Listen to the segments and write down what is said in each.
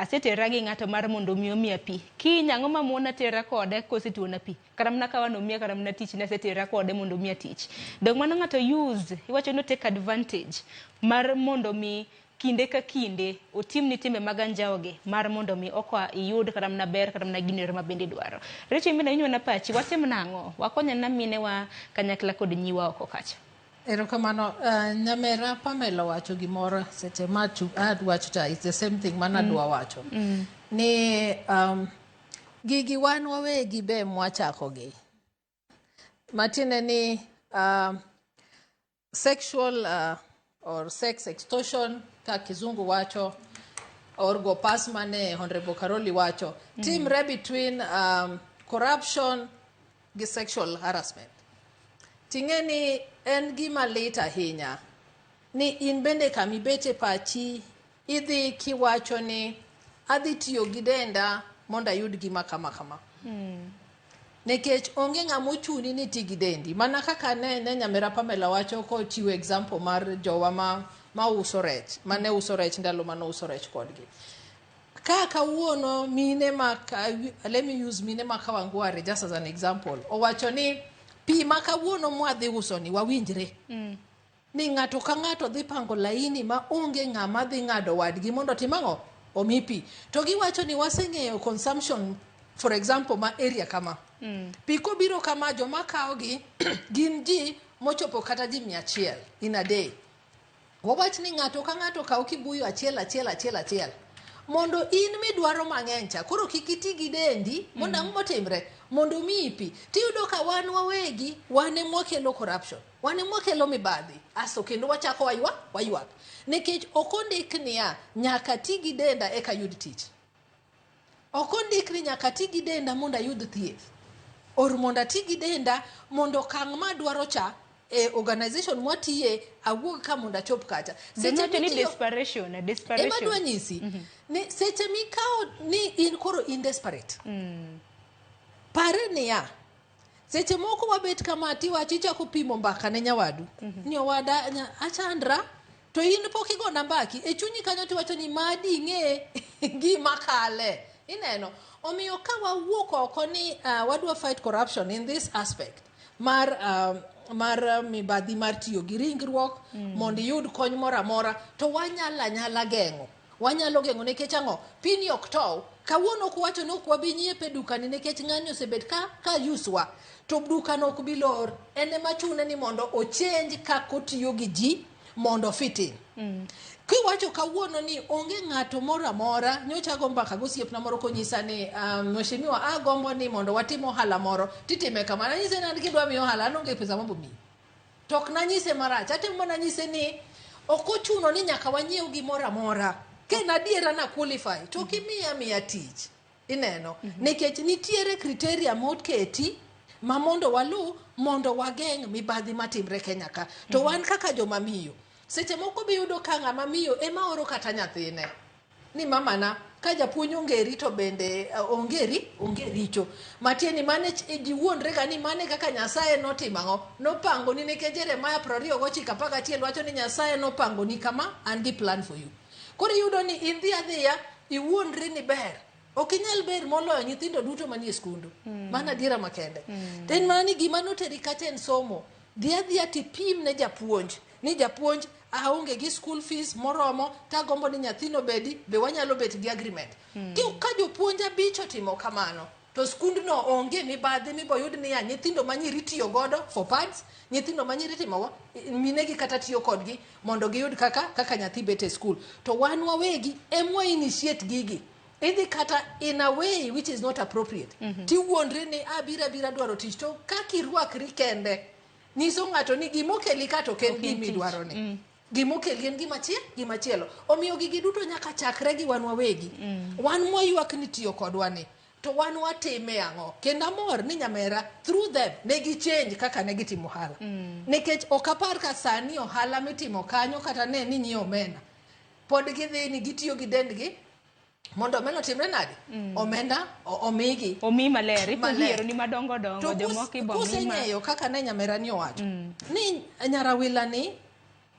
Asetera gi ng'ato mar mondo mi omiya pi. Kiny ang'o ma mona tera kode kosetuona pi? Kata mana kawa nomiya kata mana tich nasetera kode mondo omiya tich. Dong mano ng'ato use, iwacho ni take advantage mar mondo mi kinde ka kinde otimni timbe mag anjawo gi mar mondo mi oka iyud kata mana ber kata mana gino ero ma bende idwaro. Rachel in bende inyuona pachi, watim nang'o? Wakony anena minewa kanyakla kod nyiwa oko kacha. Erokamano. Nyamera Pamela owacho gimoro seche ma adwacho cha, it's the same thing mana adwa wacho. Ni gigi wan wawegi be mwachakogi. Matiende ni sexual or sex extortion ka kizungu wacho or go pass mane Honorable Karoli wacho timre between corruption gi sexual harassment. Ting'e ni en gima lit ahinya ni in bende kama ibet e pachi idhi kiwacho ni adhi tiyo gi denda mondo ayud gima kama kama. Nikech onge ng'ama ochuni ni ti gi dendi. Mana kaka ne nyamera Pamela wacho kochiwo example mar jowa ma uso rech, mane uso rech ndalo mane uso rech kodgi. Ka kawuono mine ma, let me use mine ma Kawangware just as an example, owacho ni pi ma kawuono mwadhi uso ni wawinjre. Ni ng'ato ka ng'ato dhi pango laini ma onge ng'ama dhi ng'ado wadgi mondo otim ang'o? Omi pi. To giwacho ni waseng'eyo consumption for example ma area kama. Pi kobiro kama joma kawogi gin ji mochopo kata ji 100 in a day. Wawach ni ng'ato ka ng'ato kaw kibuyu achiel achiel achiel achiel. Mondo in midwaro mang'eny cha, koro kik iti gi dendi, mondo ang'o motimre? Mondo omiyi pi. Tiyudo ka wan wawegi, wan ema wakelo corruption. Wan ema wakelo mibadhi. Asto kendo wachako waywak. Nikech ok ondik niya, nyaka ti gi denda eka yud tich. Ok ondik ni nyaka ati gi denda mondo ayud thieth. Or mondo ati gi denda mondo okang' madwaro cha e organization mwatiye awuog ka mondo achop kacha. Seche ni desperation, desperation. Ema adwa nyisi ni seche mikawo ni in koro in desperate. Pare niya, seche moko wabet kama tiwacho ichako pimo mbaka ne nyawadu. Ni owada achandra to in pok igona mbaki e chunyi kanyo tiwacho ni madi ing'e gima kale. Ineno? Omiyo ka wawuok oko ni wadwa fight corruption in this aspect mar mibadhi mar tiyo gi ringruok mondo iyud kony moro amora to wanyalo anyala geng'o. Wanyalo geng'o nikech ang'o? Pini ok tow. Kawuono ok wacho ni ok wabi nyiepe dukani nikech ng'ani osebet ka use wa. To dukano ok bi lor. En ema chune ni mondo o change kaka otiyo gi ji mondo fit in. Kiwacho kawuono ni onge ng'ato moro amora, nyocha ago mbaka gi osiepna moro konyisa ni mheshimiwa agombo ni mondo watim ohala moro, titime kamano. Anyise ni an kidwa miya ohala an onge pesa mambo miyi. To ok nanyise marach, atemo mana nyise ni ok ochuno ni nyaka wanyiew gimoro amora. Ka en adiera na qualify to ok imiya miya tich. Ineno? Nikech nitiere criteria moketi ma mondo walu mondo wageng' mibadhi matimre Kenya ka. To wan kaka joma miyo, seche moko biyudo ka ng'ama miyo ema oro kata nyathine. Ni mamana, ka japuonj ongeri to bende ongeri, onge richo. Matieni mane ji wuondre ga ni mane kaka Nyasaye notimo ang'o? Nopango ni nikech Jeremiah 29:11 wacho ni Nyasaye nopango ni kama, an gi plan for you. Koro iyudo ni in dhi adhiya, iwuondri ni ber. Ok inyal ber moloyo nyithindo duto manie skundu. Mano adiera makende. To en mana ni gima noteri kacha en somo. Dhi adhiya tipim ne japuonj. Ni japuonj aonge gi school fees moromo, tagombo ni nyathino obedi, be wanyalo bet gi agreement. Ka jopuonj 5 otimo kamano, to skundno onge mibadhi miboyud niya nyithindo manyiri itiyo godo for pads, nyithindo manyiri itimo minegi kata tiyo kodgi mondo giyud kaka nyathi bet e school. To wan wawegi emwa initiate gigi. Idhi kata in a way which is not appropriate. Tiwuondri ni abira abira dwaro tich to kaka irwakri kende nyiso ng'ato ni gimokeli ka to ok en gima idwaro ni. Gimokeli en gima gimachielo. Omiyo gigi duto nyaka chakre gi wan wawegi. Wan mwaywak ni tiyo kodwa ni. To wan watime ang'o? Kendo amor ni nyamera through them ne gi change kaka ne gitimo ohala. Nikech ok apar ka sani ohala mitimo kanyo kata ne ni nyiewo omena. Pod gidhi ni gitiyo gi dendgi mondo omenda otimre nade? Omenda omigi. Omi maler, ipo ni madongo dongo, jomoko ibo mi ma. Kuseng'eyo kaka ne nyamera ni owacho. Ni nyarawila ni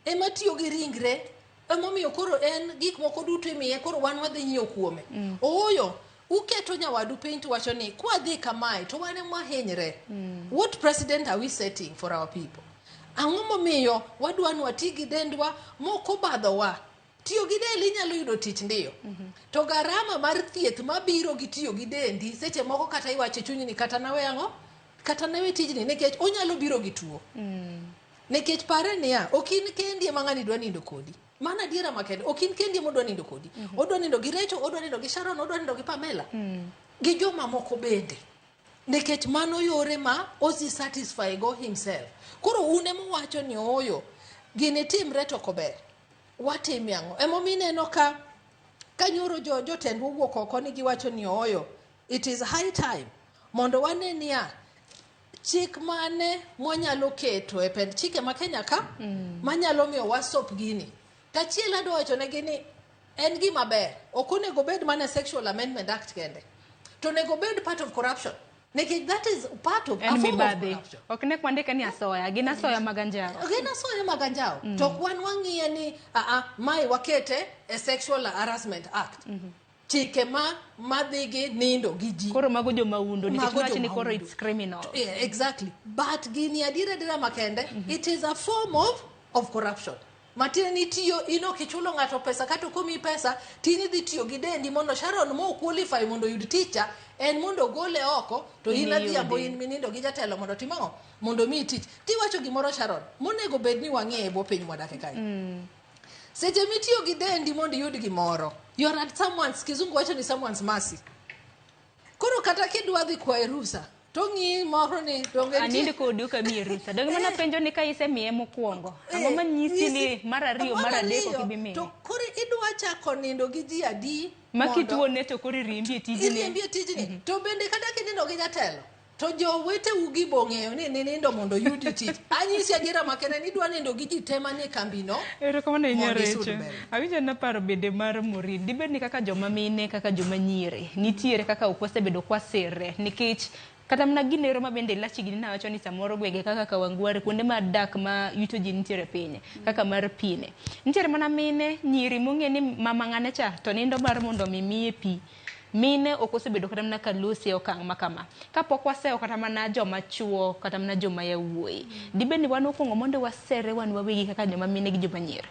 ema tiyo gi ringre Emomiyo koro en gik moko duto imiye, koro wan wadhi nyiewo kuome. Ooyo, uketo nyawadu piny to wacho ni kwadhi kamae to wan ema wahinyre. What precedent are we setting for our people? Ang'o momiyo wadwa ni wati gi dendwa mok obadhowa? Tiyo gi del inyalo yudo tich ndiyo. To garama mar thieth mabiro gi tiyo gi dendi seche moko kata iwacho e chunyi ni kata nawe ang'o? Kata nawe tijni nikech onyalo biro gi tuo. Nikech pare niya, ok in kendi ema ng'ani dwa nindo kodi. Mano adiera makende. Ok in kendi ema odwa nindo kodi. Odwa nindo gi Rachel, odwa nindo gi Sharon, odwa nindo gi Pamela. Gi joma moko bende. Nikech mano yore ma osi satisfy go himself. Koro un ema uwacho ni ooyo, gini timre to ok ober. Watime ang'o? Emomiyo ineno ka kanyoro jotendwa owuok oko ni giwacho ni ooyo, it is high time mondo wane niya, chik mane mwanyalo keto e pend chike ma Kenya ka manyalo miyo wastop gini. Tachiel adwa wacho negi ni en gima ber, ok onego bed mana Sexual Amendment Act kende, to onego bed part of corruption. Nikech that is part of En a form of mibadhi. corruption. Ok ne kwandike ni asoya, gin asoya mag anjawo. Gin asoya mag anjawo. To ok wan wang'iye ni aa, mae wakete e Sexual Harassment Act. Chike ma madhi gi nindo gi ji. Koro mago jomaundo nikech Mago niwacho ni koro jomaundo. it's criminal. Yeah, exactly. But gini adiera adiera makende, it is a form of corruption. Matiende ni itiyo, in ok ichulo ng'ato pesa kata ok omiyi pesa, tin idhi tiyo gi dendi mondo Sharon mo qualify mondo oyud tich cha, en mondo ogole oko, to in In adhiambo iyude. in minindo gi jatelo mondo otim ang'o? Mondo omiyi tich. Tiwacho gimoro Sharon, monego bed ni wang'iye e bwo piny mwadake kae. Seche mitiyo gi dendi mondo iyud gimoro, you are at someone's, kizungu wacho ni someone's mercy. Koro kata kidwa dhi kwaye rusa, to ng'iyi moro ni donge nitie- Anind kodi ok amiyi rusa. Donge mana penjo ni ka isemiye mokwongo, ang'o manyisi ni mar ariyo, mar adek ok ibi miye? To koro idwa chako nindo gi ji adi Ma mondo- kituone to koro iriembi e tijni. Iriembi e tijni. To bende kata kinindo gi jatelo, to joweteu gi bo ng'eyo ni ninindo mondo oyudi tich. Anyisi adiera makende ni idwa nindo gi ji te manie kambino. Erokamano ahinya Mondo isud Recho. mbele. Awinjo naparo bende mar Maureen. Dibed ni kaka joma mine, kaka joma nyiri, nitiere kaka ok wasebedo kwasirre nikech kata mana ginero ma bende lachi gini nawacho ni samoro gwenge kaka Kawangware, kuonde ma dak ma yuto ji nitiere piny, kaka mar pine. Nitiere mana mine, nyiri mong'e ni mama ng'ane cha to nindo mar mondo mi miye pi. Mine ok osebedo kata mana kalosi e okang' ma kama. Kapok wasewo kata mana joma chuo, kata mana joma yawuoyi. Dibed ni wan okwongo mondo wasere wan wawegi kaka joma mine gi joma nyiri.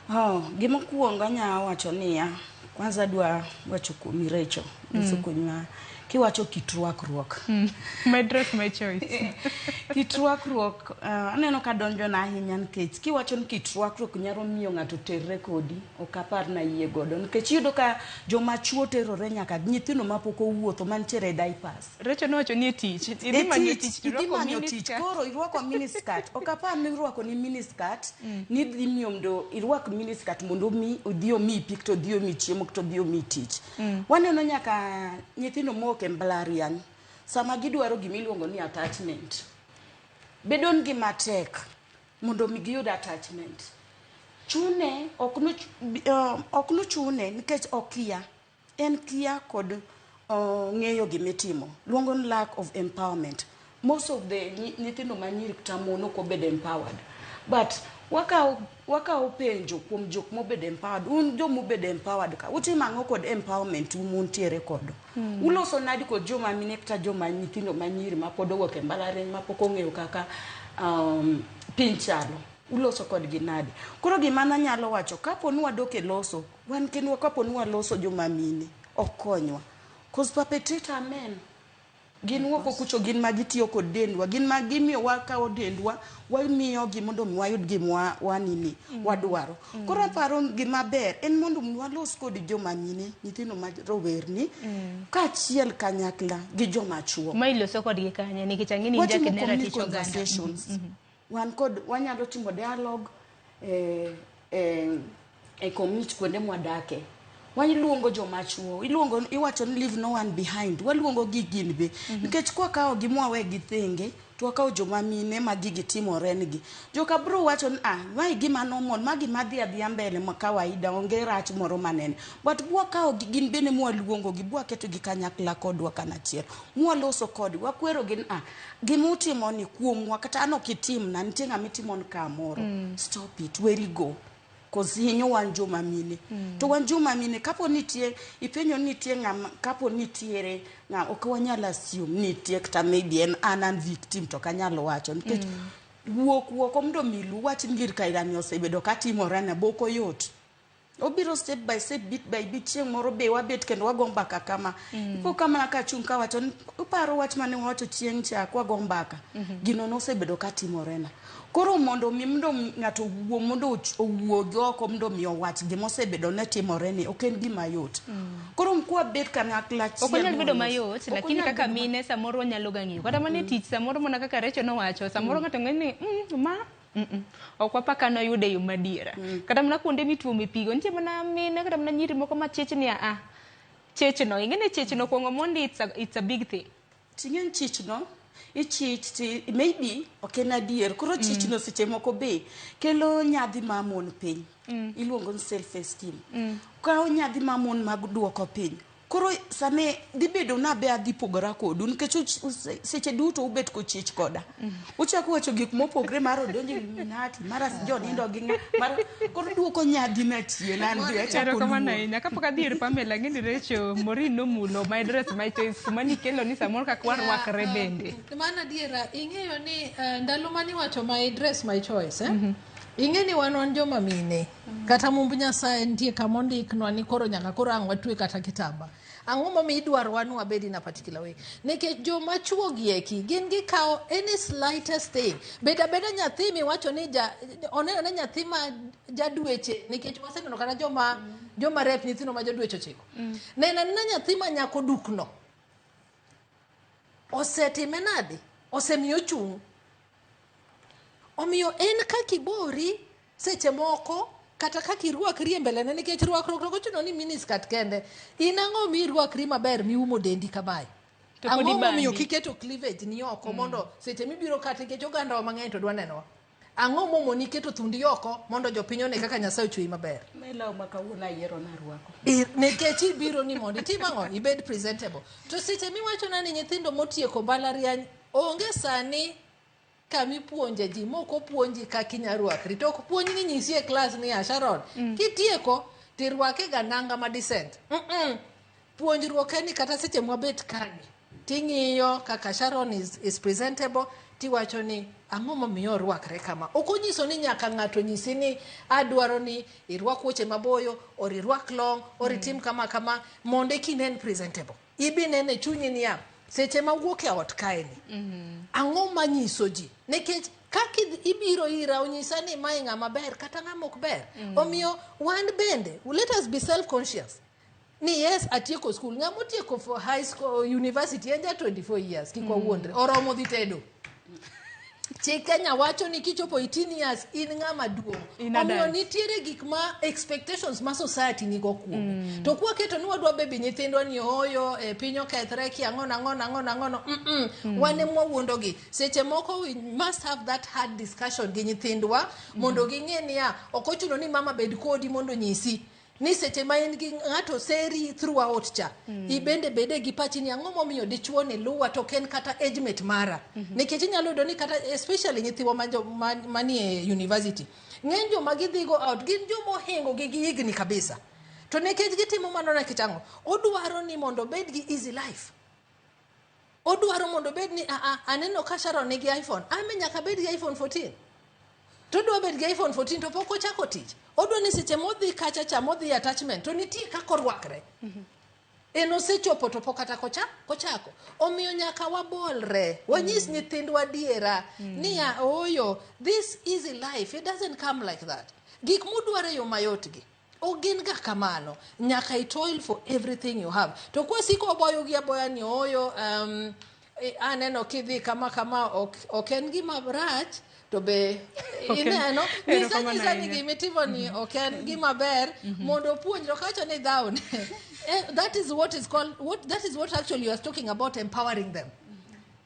Oh, gimokwongo anya wacho niya, kwanza adwa wacho kuom Recho, nyiso kuonywa kiwacho kit rwakruok. My dress, my choice. Kit rwakruok aneno ka donjona ahinya nikech kiwacho ni kit rwakruok nyalo miyo ng'ato terre kodi, ok apar na yie godo nikech iyudo ka joma chuo terore nyaka gi nyithindo mapok owuotho mantiere e diapers. Recho nowacho ni e tich. Idhi E manyo tich, tich, idhi irwako manyo mini tich. skirt. Koro irwako miniskirt. Ok apar ni irwako ni miniskirt, ni idhi miyo mondo irwak miniskirt mondo omi odhi omiyi pi kata odhi omiyi chiemo kata odhi omiyi tich. Waneno nyaka nyithindo mowuok e mbalariany, sama gidwaro gima iluongo ni attachment, bedo negi matek mondo mi giyud attachment. Chune, ok nochune nikech okia. En kia kod ng'eyo gimitimo. Luongo ni lack of empowerment. Most of the nyithindo manyiri kata mon ok obedo empowered. But wakawo penjo kuom jok mobedo empowered. Un joma obedo empowered ka, utimo ang'o kod empowerment u muntiere kodo? Uloso nadi kod joma mine kata joma nyithindo manyiri mapod owuok e mbalariany mapok ong'eyo kaka piny chalo? Uloso kodgi nade? Koro gima nanyalo wacho, kapo ni wadok e loso, wan kendwa kapo ni waloso joma mine, ok konywa. Cause perpetrator men. Gin woko kucho, gin ma gitiyo kod dendwa, gin ma gimiyo wakawo dendwa, wamiyogi mondo mi wayud gima wanini, wadwaro. Koro aparo gima ber en mondo mi walos kod joma mine, nyithindo ma rowerni, kaachiel kanyakla gi joma chuo. Ma iloso kodgi kanye? Nikech ang'e ni Watimo Jackie ne community ratich oganda. conversations. Wan kod, wanyalo timo dialogue e community kuonde mwadake. Waluongo joma chuo, iluongo, iwacho ni leave no one behind. Waluongo gi gin be. Nikech kwakawo gi mwawe gi thenge, to wakawo joma mine ma gigi timore negi. Joka bro wacho ni, ah, mae gima normal, ma gima dhi adhiya mbele ma kawaida, onge rach moro manene. But bwakawo gi gin bende mwaluongo gi, bwaketo gi kanyakla kodwa kanachiel. Mwaloso kodgi, wakwero gi ni, ah, gima utimo ni kuomwa, kata an ok itimna, nitie ng'ama itimo ni kamoro. Stop it, where you go. Cause hinyo wan joma mine. To wan joma mine kapo nitie ipenjo ni nitie ng'ama kapo nitiere ng'a ok wanyal assume ni nitie kata maybe en an victim to ok anyal wacho nikech wuok oko mondo mi ilu wach ni gir kailani osebedo katimore ne bok oyot. Obiro step by step, bit by bit, chieng' moro be wabet kendo wago mbaka kama. Ipo ka mana kachung' kawacho ni uparo wach mane wawacho chieng' cha kwago mbaka. Gino nosebedo katimore na. Koro mondo mi mondo ng'ato owuo mondo owuog oko mondo mi owach gima osebedo ne timore ni ok en gima yot. Koro kwabet kanyakla Ok achiel onyal bedo mondo mayot, ok lakini onyal kaka bedo mine samoro wanyalo ga ng'iyo. Kata mana e tich samoro mana kaka Recho nowacho, samoro ng'ato ng'e ni ma ok wapa ka noyude e yo madiera. Kata mana kuonde mituome pi go, nitie mana mine kata mana nyiri moko ma chich ni a chich no, ing'e ni chich no kuongo mondi it's a big thing. Ting'e ni chich no ichich ti maybe ok en adier koro chich no seche moko be kelo nyadhi mar mon piny iluongo ni self esteem kawo nyadhi mar mon mag duoko piny koro same dhi bedo na be adhi pogora kodu nikech seche duto ubet kochich koda uchako wacho gik mopogre mar odonjo Illuminati mara jonindo gi ng'a mara koro duoko nyadhi na chien an be achako Erokamano luor ahinya. Kapok adhi ir Pamela, ang'e ni Recho Maureen nomulo my dress my choice kuma nikelo ni samoro kaka warwakre bende. Mano adiera, ing'eyo ni ndalo maniwacho my dress my choice eh? Ing'e ni wan joma mine kata mumb Nyasaye nitie kama ondiknwa ni koro nyaka koro ang' watwe kata kitamba. Ang'o momiyo idwarowa ni wabed in a particular way? Nikech joma chuo gi eki gin gikawo any slightest thing. Bed abeda nyathi miwacho ni ja, oneno ne nyathi ma jadweche nikech waseneno kata joma rep nyithindo ma jodweche 9. Neno anena nyathi ma nyako dukno. Osetime nade? Osemiyo ochung'. Omiyo en kaka ibori seche moko kata kaka irwakri e mbele ne nikech rwakruok ok ochuno ni miniskirt kende. In ang'o mirwakri maber miumo dendi kamae? To pod Ang'o momiyo ibambi. kiketo cleavage ni oko mondo seche mibiro kata nikech ogandawa mang'eny to dwa nenowa. Ang'o momoni keto thundi oko mondo jopiny one kaka Nyasaye ochweyi maber? Law ma kawuono ayiero narwako Nikech ibiro ni mondo itim ang'o? Ibed presentable. To seche miwachona ni nyithindo motieko mbalariany onge sani kamipuonje ji mok opuonji kaka inya rwakri to ok puonj ni nyisi e klas ni Sharon kitieko tirwake ga nanga ma decent. Puonjruok en ni kata seche mwabet kani ting'iyo kaka Sharon is presentable tiwacho ni ang'o momiyo orwakre kama. Ok onyiso ni nyaka ng'ato nyisi ni adwaro ni irwak wuoche maboyo or irwak long or itim kama kama mondo eka inen presentable. Ibi nene e chunyi niya seche mawuok e ot kae ni ang'o manyiso ji nikech kaka ibiro ira onyisa ni mae ng'ama ber kata ng'ama ok ber. Omiyo wan bende let us be self conscious ni yes atieko school ng'ama otieko for high school university en ja 24 years kik wawuondre oromo dhi tedo. Chik Kenya wacho ni kichopo 18 years in ng'ama duong'. In Omiyo adult. nitiere gik ma expectations ma society nigo kuome. To kwaketo ni wadwa baby nyithindwa ni ooyo e piny okethre ki ang'o nang'o nang'o nang'o no. Wan ema wawuondogi. Seche moko we must have that hard discussion gi nyithindwa mondo ging'e niya ok ochuno ni mama bed kodi mondo nyisi ni seche ma in gi ng'ato seri throughout cha ibende bede gi pachi ni ang'o momiyo dichuo ni luwa to ok en kata age mate mara nikech inyalo yudo ni kata especially nyithiwa manie university ng'eny joma gidhigo out gin joma ohingo gi gi higni kabisa to nikech gitimo mano nikech ang'o odwaro ni mondo obed gi easy life odwaro mondo obed ni aa aneno ka Sharon nigi iPhone ame nyaka bed gi iPhone 14 to odwa bet gi iPhone 14 to pok ochako tich odwa ni seche modhi kacha cha modhi attachment to nitie kaka orwakre en osechopo to pok kata kochako omiyo nyaka wabolre wanyis nyithindwa adiera niya ooyo this easy life it doesn't come like that gik mudwaro e yo mayot gi ok gin ga kamano nyaka i toil for everything you have to kwasiko waboyo gi aboya ni ooyo aneno kidhi kama kama ok en gima rach to be ineno nyisa Erokamano nyisa ni ahinya. gimitimo ni ok en gima ber mondo opuonjre ok awacho ni dhawne that is what is called what, that is what actually you are talking about empowering them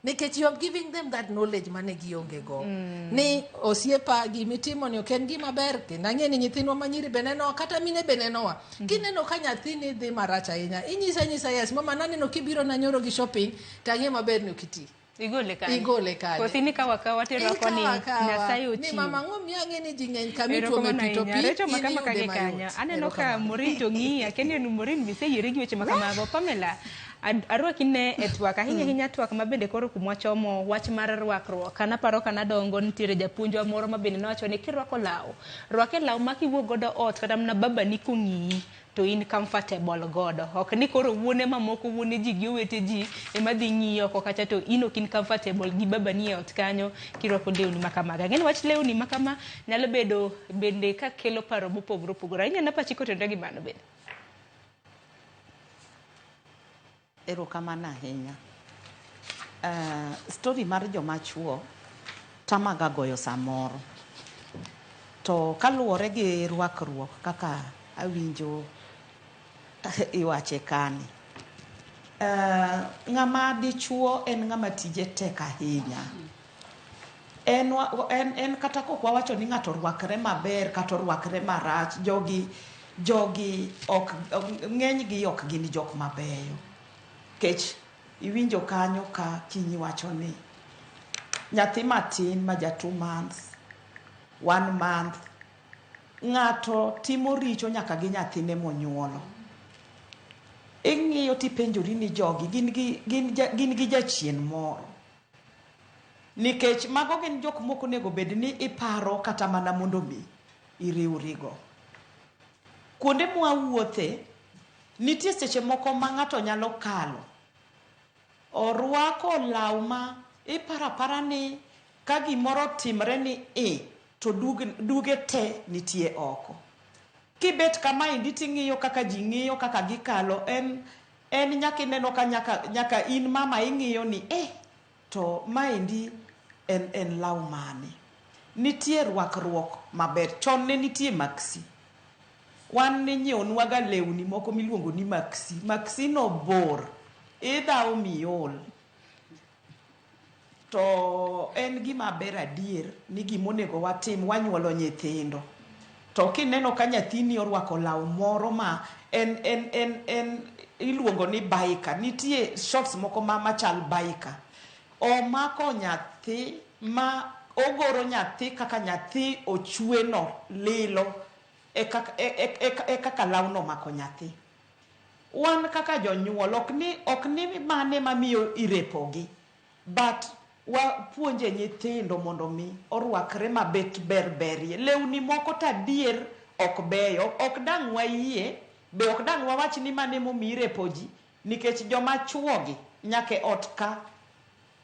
nikech you are giving them that knowledge mane gionge go ni osiepa gimitimo ni ok en gima ber kendo ang'e ni nyithindwa manyiri be nenowa kata mine be nenowa kineno ka nyathini dhi marach ahinya inyisa nyisa yes mama naneno kibiro na nyoro gi shopping to ang'e maber ni ok iti. Igole kanye? Igole kanye? Kosi ni kawa kawa tero koni Ikawa akawa. Nyasaye Ni ochiwo. mama ang'o miyo ang'e ni ji ng'eny kama ituome Erokamano pi to ahinya. pi Recho in makama iyude kage mayot. kanyo. Aneno ka Erokamano. Maureen to ng'iya. Kendo ni Maureen biseyiere gi weche ma kamago. Pamela, arwaki ne e twak. Ahinya ahinya twak ma bende koro kumwa chomo wach mar rwakruok. Kana paro kana dongo nitiere japuonjwa moro ma bende nowacho ni kirwako law, rwak e law ma kiwuok godo ot kata mana babani kong'iyi to in comfortable godo. Ok ni koro wuone mamoko, wuone ji gi owete ji ema dhi ng'iyi oko kacha to in ok in comfortable gi babani e ot kanyo kirwako lewni ma kamago. Ang'e ni wach lewni ma kama nyalo bedo bende ka kelo paro mopogore opogore. Ahinya na pachi kotenore gi mano bende. Erokamano ahinya. Story mar joma chuo tamaga goyo samoro. To kaluwore gi rwakruok kaka awinjo iwache kani. Ng'ama dichuo en ng'ama tije tek ahinya. En kata kok wawacho ni ng'ato orwakre maber kata orwakre marach, jogi ok, ng'eny gi ok gin jok mabeyo. Kech iwinjo kanyo ka Kinyi wacho ni nyathi matin ma ja 2 months, 1 month, ng'ato timo richo nyaka gi nyathine monyuolo. Ing'iyo tipenjori ni jogi gin gi jachien moro. Nikech mago gin jok mok onego bed ni iparo kata mana mondo mi iriwrigo. Kuonde mwawuothe, nitie seche moko ma ng'ato nyalo kalo. Orwako law ma iparo apara ni ka gimoro timre ni i, to duge te nitie oko. Kibet kamaendi ting'iyo kaka ji ng'iyo kaka gikalo, en nyaka ineno ka nyaka in mama ing'iyo ni to maendi en law mane. Nitie rwakruok maber. Chon ne nitie maxi. Wan ne nyiewnwaga lewni moko miluongo ni maxi. Maxi no bor, idhawo miol. To en gima ber adier ni gimonego watim, wanyuolo nyithindo. To kineno ka nyathini orwako law moro ma en iluongo ni biker. Nitie shorts moko machal biker. Omako nyathi ma ogoro nyathi kaka nyathi ochwe no lilo e kaka lawno omako nyathi. Wan kaka jonyuol ok ni mane mamiyo irepogi, but wapuonje nyithindo mondo mi orwakre mabet ber berie. Lewni moko to adier ok beyo, ok dang' wayie, be ok dang' wawach ni mane momiyo irepo ji, nikech joma chuogi nyaka e ot ka.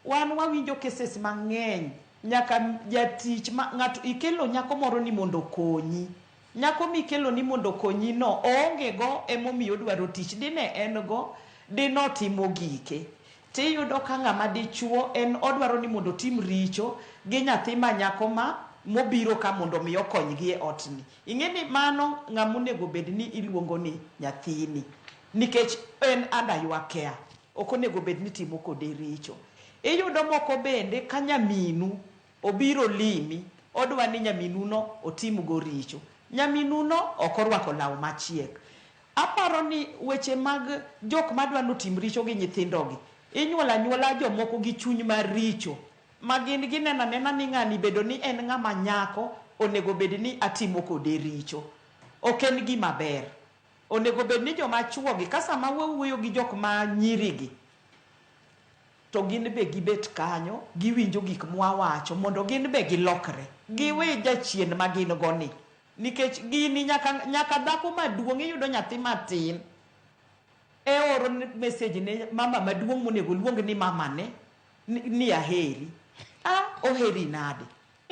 Wan wawinjo cases mang'eny, nyaka jatich ma ng'ato ikelo nyako moro ni mondo okonyi. Nyako mikelo ni mondo okonyi no oonge go emomiyo odwaro tich, dine en go dinotimo gike. Tiyudo ka ng'ama dichuo en odwaro ni mondo otim richo gi nyathi ma nyako ma mobiro ka mondo mi okonygi e otni. Ing'e ni mano ng'ama onego bed ni iluongo ni nyathini, nikech en under your care, ok onego bed ni timo kode richo. Iyudo moko bende ka nyaminu obiro limi, odwa ni nyaminu no otim go richo. Nyaminu no ok orwako law machiek. Aparo ni weche mag jok madwa ni otim richo gi nyithindogi, inyuolo anyuola jomoko gi chuny maricho, ma gin gineno anena ni ng'ani bedo ni en ng'ama nyako, onego bed ni atimo kode richo. Ok en gima ber. Onego bed ni joma chuogi, ka sama wawuoyo gi jok ma nyirigi, to gin be gibet kanyo, giwinjo gik mwawacho mondo gin be gilokre. Giwe jachien ma gin go ni. Nikech gini nyaka dhako maduong' iyudo nyathi matin e oro message ne mama maduong' monego luong ni mamane ni aheri. Oheri nade?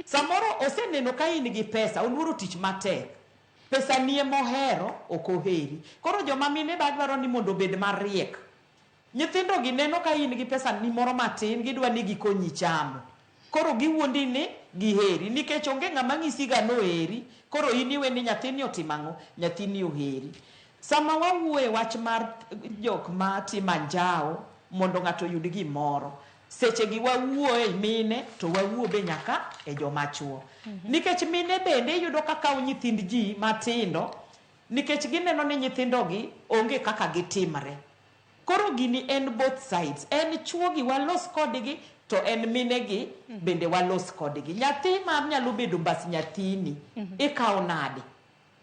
Samoro oseneno ka in gi pesa, oluoro tich matek. Pesa ni ema ohero, ok oheri. Koro joma mine ba dwaro ni mondo obed mariek. Nyithindo gi neno ka in gi pesa ni moro matin, gidwa ni gikonyi chamo. Koro giwuondi ni giheri, nikech onge ng'ama ng'isi ga noheri. Koro in iwe ni nyathini otimo ang'o? Nyathini oheri. Sama wawuoye wach mar jok ma timo anjawo mondo ng'ato oyud gimoro, seche gi wawuoye mine to wawuo be nyaka e joma chuo. Nikech mine bende iyudo ka kawo nyithind ji matindo, nikech gineno ni nyithindogi onge kaka gitimre. Koro gini en both sides. En chuogi walos kodgi to en minegi bende walos kodgi. Nyathi ma nyalo bedo mbas nyathini, ikawo nade?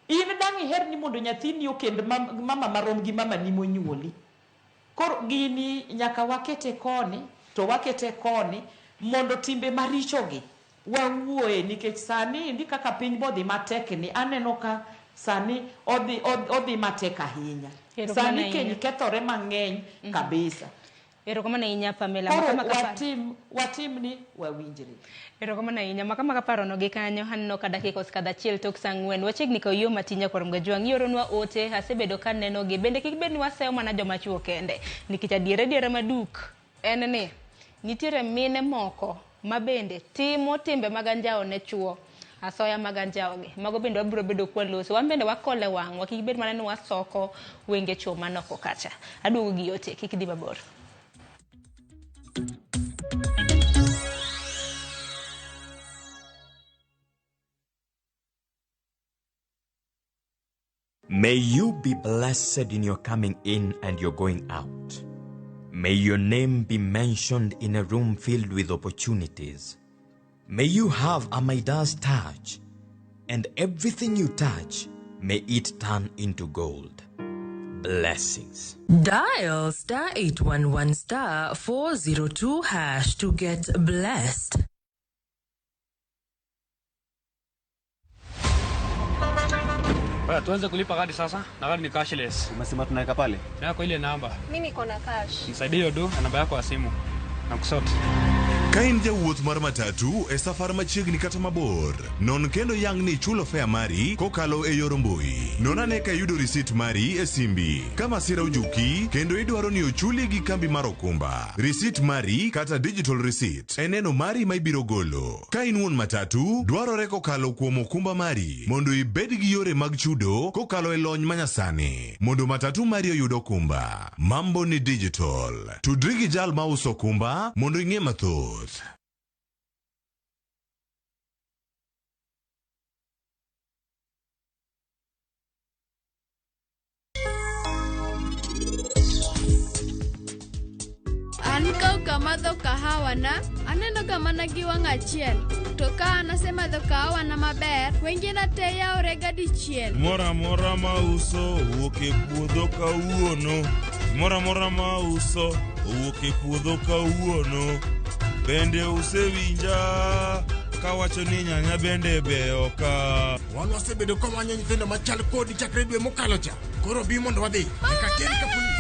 In dang' iher ni mondo nyathini okend mama marom gi mamani monyuoli. Koro gini nyaka wakete koni, to wakete koni, mondo timbe marichogi wawuoye, nikech sani endi kaka piny bodhi matek ni, aneno ka sani odhi matek ahinya. Sani keny kethore mang'eny kabisa. Erokamano ahinya, Pamela. Koro watim ni wawinjre. Erokamano ahinya. Maka parono gi kanyo aneno ka dakika osekadho 1 tok saa 4. Wachiegni ka yo matin nyakwar Mgajwang'. Ioronwa ote, asebedo ka neno gi. Bende kik bed ni waseyo mana joma chuo kende. Nikech adiera maduk en ni nitiere mine moko ma bende timo timbe mag anjawo ne chuo. Asoya mag anjawo gi. Mago bende wabiro bedo kwaloso. Wan bende wakole wang'wa. Kik bed mana ni wasoko wenge chuo manoko kacha. Aduogo gi ote, kik idhi mabor. May you be blessed in your coming in and your going out. May your name be mentioned in a room filled with opportunities. May you have a Midas touch, and everything you touch, may it turn into gold. Blessings. Dial star 811 star 402 hash to get blessed. Baya, tuanze kulipa kadi sasa, na kadi ni cashless. Umesema tunaweka pale? Yako ile namba. Mimi niko na cash. Nisaidie hiyo do na namba yako ya simu. Na kusort. Ka in jawuoth mar matatu e safar machiegni kata mabor, non kendo yang ni ichulo fare mari kokalo e yor mbui. Non ane ka iyudo risit mari e simbi. Ka masira ojuki kendo idwaro ni ochuli gi kambi mar okumba, risit mari kata digital receipt e neno mari ma ibiro golo. Ka in wuon matatu, dwarore kokalo kuom okumba mari mondo ibed gi yore mag chudo kokalo e lony manyasani mondo matatu mari oyud okumba. Mambo ni digital. Tudri gi jal mauso okumba mondo ing'e mathoth. An ka ok amadho kahawa na, aneno ga mana gi wang' achiel. To ka an asemadho kahawa na maber, wengena te yawre ga dichiel. Gimoro amora mauso owuok e puodho kawuono. Gimoro amora mauso owuok e puodho kawuono. Bende usewinja kawacho ni nyanya bende beyo ka. Wan wasebedo ka wamanyo nyithindo machal kodi chakre dwe mokalo cha. Koro bi mondo wadhi. Nyaka teri ka polis.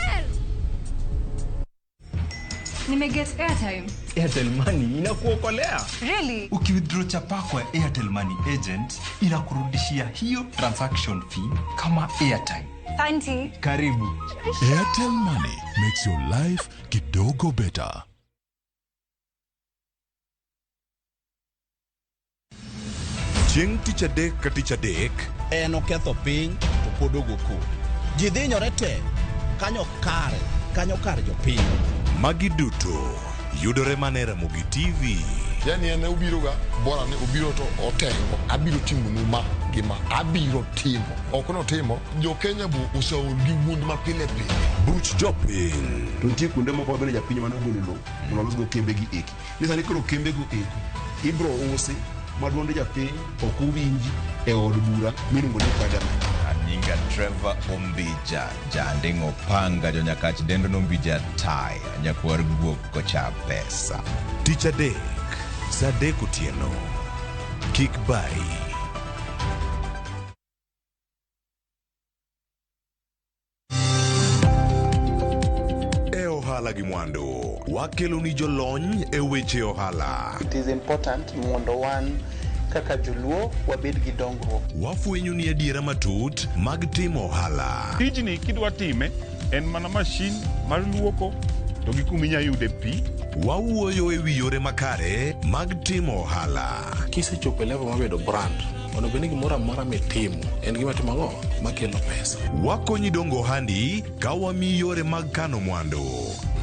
Nimeget airtime. Airtel Money inakuokolea. Really? Ukiwithdraw chapa kwa Airtel Money agent inakurudishia hiyo transaction fee kama airtime. Auntie. Karibu. Airtel Money makes your life kidogo better. Chieng' tich adek ka tich adek, En oketho piny to pod ogo koko. Ji dhinyore te kanyo kare, kanyo kar jopiny. Magi duto yudore mana e Ramogi TV. Yani en obiroga bora ni obiro to otengo abiro timonu ma gi ma abiro timo ok notimo jo Kenya bo oseol gi wuond ma pile pile. Buch jopiny. To nitie kuonde moko mabende japiny mane ogolo lowo mondo olosgo kembegi eki. Ni sani koro kembego eko ibro usi ma duond japiny ok owinji e od bura miluongo ni parliament. Anyinga Trevor Ombija, janding'o panga jonyakach dendo nombija taya, nyakwar guok kocha pesa. Tich adek, saa 3 otieno. Kik bayi. E ohala gi mwandu, wakelo ni jolony e weche ohala. It is important mondo wan kaka joluo wabed gi dongruok. Wafwenyo ni adiera matut mag timo ohala. Tijni kidwa time en mana mashin mar luoko to gi kuma inya yude pi. Wawuoyo e wi yore makare mag timo ohala. Kisechopo e level mar bedo brand, onego bed ni gimoro amora mitimo en gima timo ang'o makelo pesa. Wakonyi dongo ohandi ka wamiyi yore mag kano mwandu.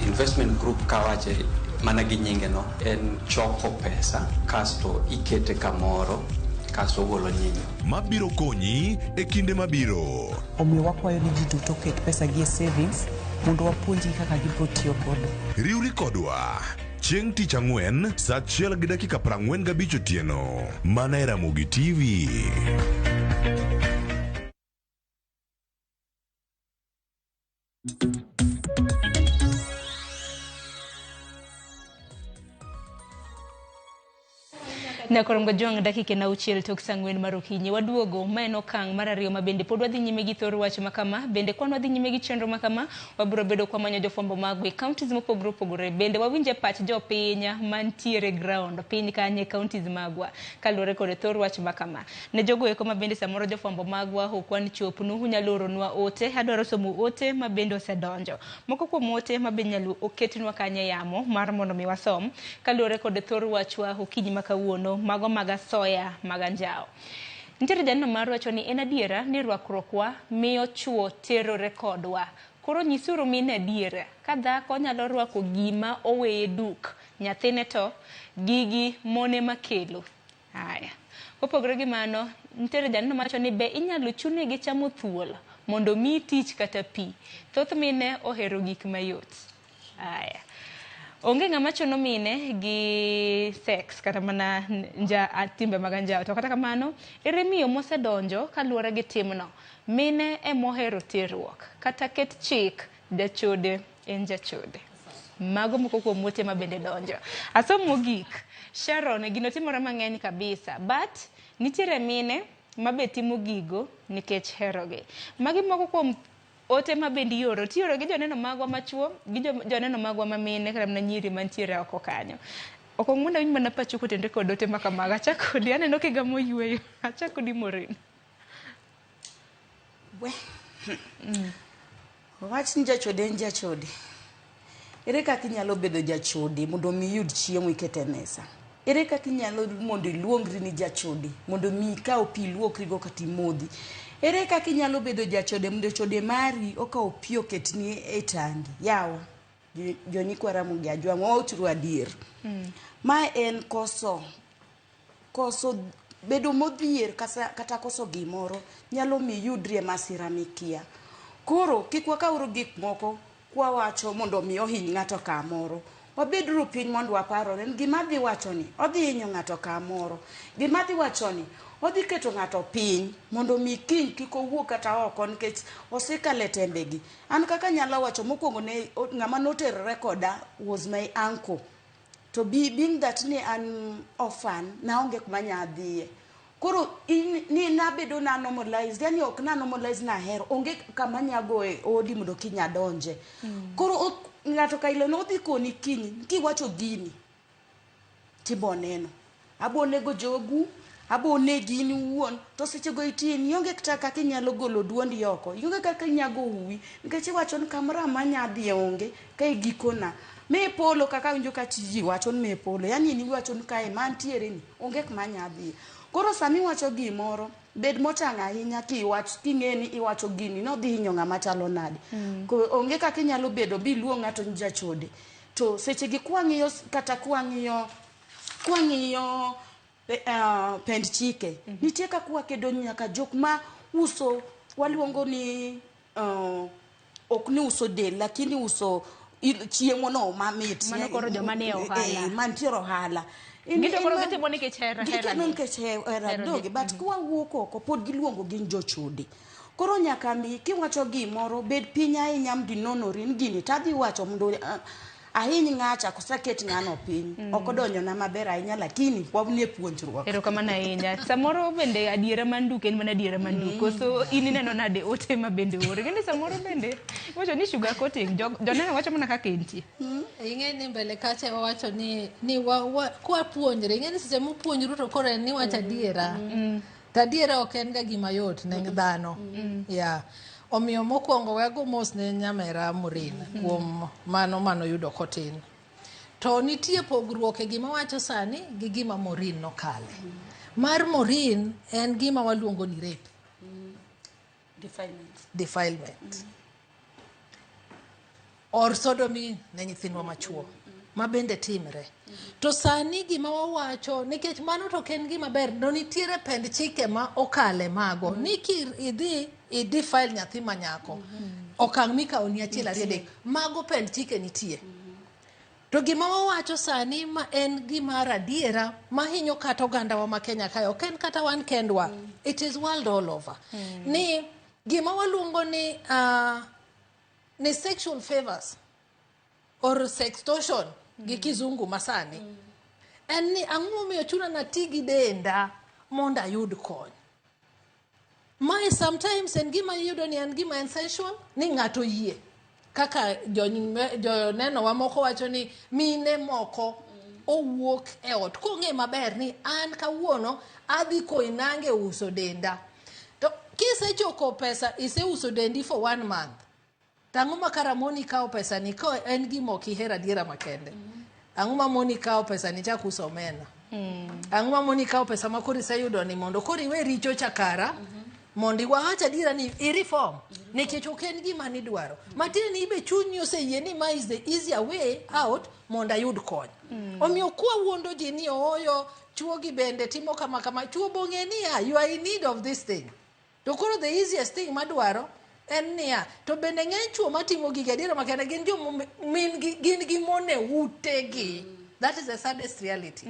Investment group kawache mana gi nyinge no en choko pesa kasto ikete kamoro kasto ogolo nyinyo. Mabiro konyi e kinde mabiro. Omiyo wakwayo ni ji duto oket pesa gi e savings mondo wapuonjgi kaka gibiro tiyo godo. Riwri kodwa Chieng' tich ang'wen sa 1:45 otieno. Mana e Ramogi TV. Nyakorongo Jwang' dakika en 6 tok saa 4 mar okinyi. Waduogo, ma en okang' mar ariyo ma bende pod wadhi nyime gi thor wach ma kama, bende kwan wadhi nyime gi chenro ma kama, wabiro bedo kwamanyo jofwambo magwa e counties mopogore opogore. Bende wawinje pach jopiny mantiere ground, piny kanye counties magwa, kaluwore kod thor wach ma kama. Ne jogo eko ma bende samoro jofwambo magwa ok wan chopnu, unyalo oronwa ote, adwaro somo ote ma bende osedonjo. Moko kuom ote ma bende nyalo oketnwa kanye yamo mar mondo mi wasom, kaluwore kod thor wachwa okinyi ma kawuono, mago mag asoya mag anjawo. Nitiere janeno mar wacho ni en adiera ni rwakruokwa miyo chuo terore kodwa. Koro nyisuru mine adiera, ka dhako nyalo rwako gima oweye duk, nyathine to gigi mone makelo. Aya. Kopogore gi mano, nitiere janeno mawacho ni be inyalo chune gi chamo thuol mondo mi tich kata pi. Thoth mine ohero gik mayot. Aya. Onge ng'ama chuno mine gi sex kata mana timbe mag anjawo. To kata kamano, ere miyo mosedonjo kaluwore gi timno. Mine emohero terruok. Kata ket chik, jachode en jachode. Mago moko kuom ote ma bende donjo. Asom mogik, Sharon, gino timore mang'eny kabisa, but nitiere mine mabe timo gigo nikech herogi. Magi moko kuom ote ma bende ioro, tioro gi joneno magwa machuo, gi joneno magwa ma mine, kata mana nyiri mantiere oko kanyo. Ok mondo awinj mana pachu kotenore kod ote ma kamago. Achak kodi, aneno kigamo yueyo. Achak kodi Maureen. We. Wach ni jachode en jachode. Ere kaka inyalo bedo jachode mondo mi iyud chiemo iket e mesa? Ere kaka inyalo mondo iluongri ni jachode mondo mi ikaw pi iluokrigo kata imodhi? Ere kaka inyalo bedo jachode mondo chode mari okaw pi oketni e tangi? Yawa, jonyikwa Ramogi Ajwang' wawachuru adier. Ma en koso bedo modhier kata koso gimoro nyalo mi iyudri e masira mikia. Koro kik wakawuru gik moko kwawacho mondo mi ohiny ng'ato kamoro. Wabeduru piny mondo waparore ni gima adhi wacho ni odhi hinyo ng'ato kamoro. Gima adhi wacho ni odhi keto ng'ato piny mondo mi kiny kik owuog kata oko nikech osekalo e tembegi. An kaka anyalo wacho mokwongo ne ng'ama noterore koda was my uncle. To being that ni an orphan, naonge kuma anya dhiye. Koro ni nabedo na normalize, yani ok na normalize na hero, onge kama anya goye odi mondo kiny adonje. Koro ng'ato ka ilo nodhi koni kiny, kiwacho gini, tibo neno. Abo nego jogu, abo negi in iwuon, to sechego itin, ionge kata kaka inyalo golo duondi oko, ionge kaka inyalo go uwi, nikech iwacho ni kamoro amora anya dhiye onge, kae gikona. Me polo kaka awinjo ka ji wacho ni me polo, yani in iwacho ni kae mantiere ni, onge kuma anya dhiye. Koro sama iwacho gimoro, bed motang' ahinya king'e ni iwacho gini, nodhi hinyo ng'ama chalo nade. Onge kaka inyalo bedo biluong ng'ato ni jachode. To sechegi kwang'iyo kata kwang'iyo pend chike, nitie kaka wakedo nyaka jok ma uso, waluongo ni ok ni uso del, lakini uso chiemo no mamit. Mano koro joma nie ohala. Mantiere ohala. Gito koro gitimo nikech hera, hera Gitimo nikech hera doge, but kwawuok oko pod giluongo gin jochode. Koro nyaka mi kiwacho gimoro bed piny ahinya mondo inonori ni gini tadhi wacho mondo ahiny ng'acha koso aket ng'ano piny. Ok odonjona maber ahinya lakini wanie puonjruok. Erokamano ahinya. Samoro bende adiera manduk en mana adiera manduk. Koso in ineno nade ote ma bende oor. Kendo samoro bende iwacho ni sugar coating. Joneno wacho mana kaka entie. Ing'e ni mbele kacha wawacho ni kwapuonjre, ing'e ni seche mupuonjru to koro en ni wacho adiera. To adiera ok en ga gima yot ne dhano. Yeah. Omiyo mokwongo we ago mos ne nyamera Maureen kuom mano manoyudo kotin. To nitie pogruok e gima wacho sani gi gima Maureen nokale. Mar Maureen en gima waluongo ni rape. Defilement. Defilement. Or sodomy ne nyithindwa machuo. Ma bende timre. To sani gima wawacho, nikech mano to ok en gima ber, no nitiere pend chike ma okale mago. Ni ki idhi i defile nyathi ma nyako, okang' mikawo ni achiel ariyo adek, mago pend chike nitie. To gima wawacho sani ma en gima adiera mahinyo kata ogandawa ma Kenya kae, ok en kata wan kendwa, it is world all over. Ni gima waluongo ni ni sexual favors or sextortion gi kizungu masani. En ni ang'o momiyo chuna nati gi denda mondo ayud kony. Mae sometimes en gima iyudo ni en gima en sensual, ni ng'ato yie. Kaka joneno wa moko wacho ni mine moko owuok e ot kong'e maber ni an kawuono adhi Koinange uso denda. To kisechoko pesa iseuso dendi for 1 month. Tang'o ma kara moni kawo pesa ni ka en gima ok ihero adiera makende. Ang'o ma moni kawo pesa ni chak uso omena. Ang'o ma moni kawo pesa ma koro iseyudo ni mondo koro iwe richo cha kara mondo iwach adiera ni i reform nikech ok en gima nidwaro. Matiende ni ibe chunyi oseyie ni ma is the easier way out mondo ayud kony. Omiyo kwa wuondo ji ni ooyo chuo gi bende timo kama kama, chuo bong'e niya you are in need of this thing. To koro the easiest thing madwaro en niya, to bende ng'eny chuo matimo gigi adiera makende gin joma min gi gin gi mon e utegi. That is the saddest reality.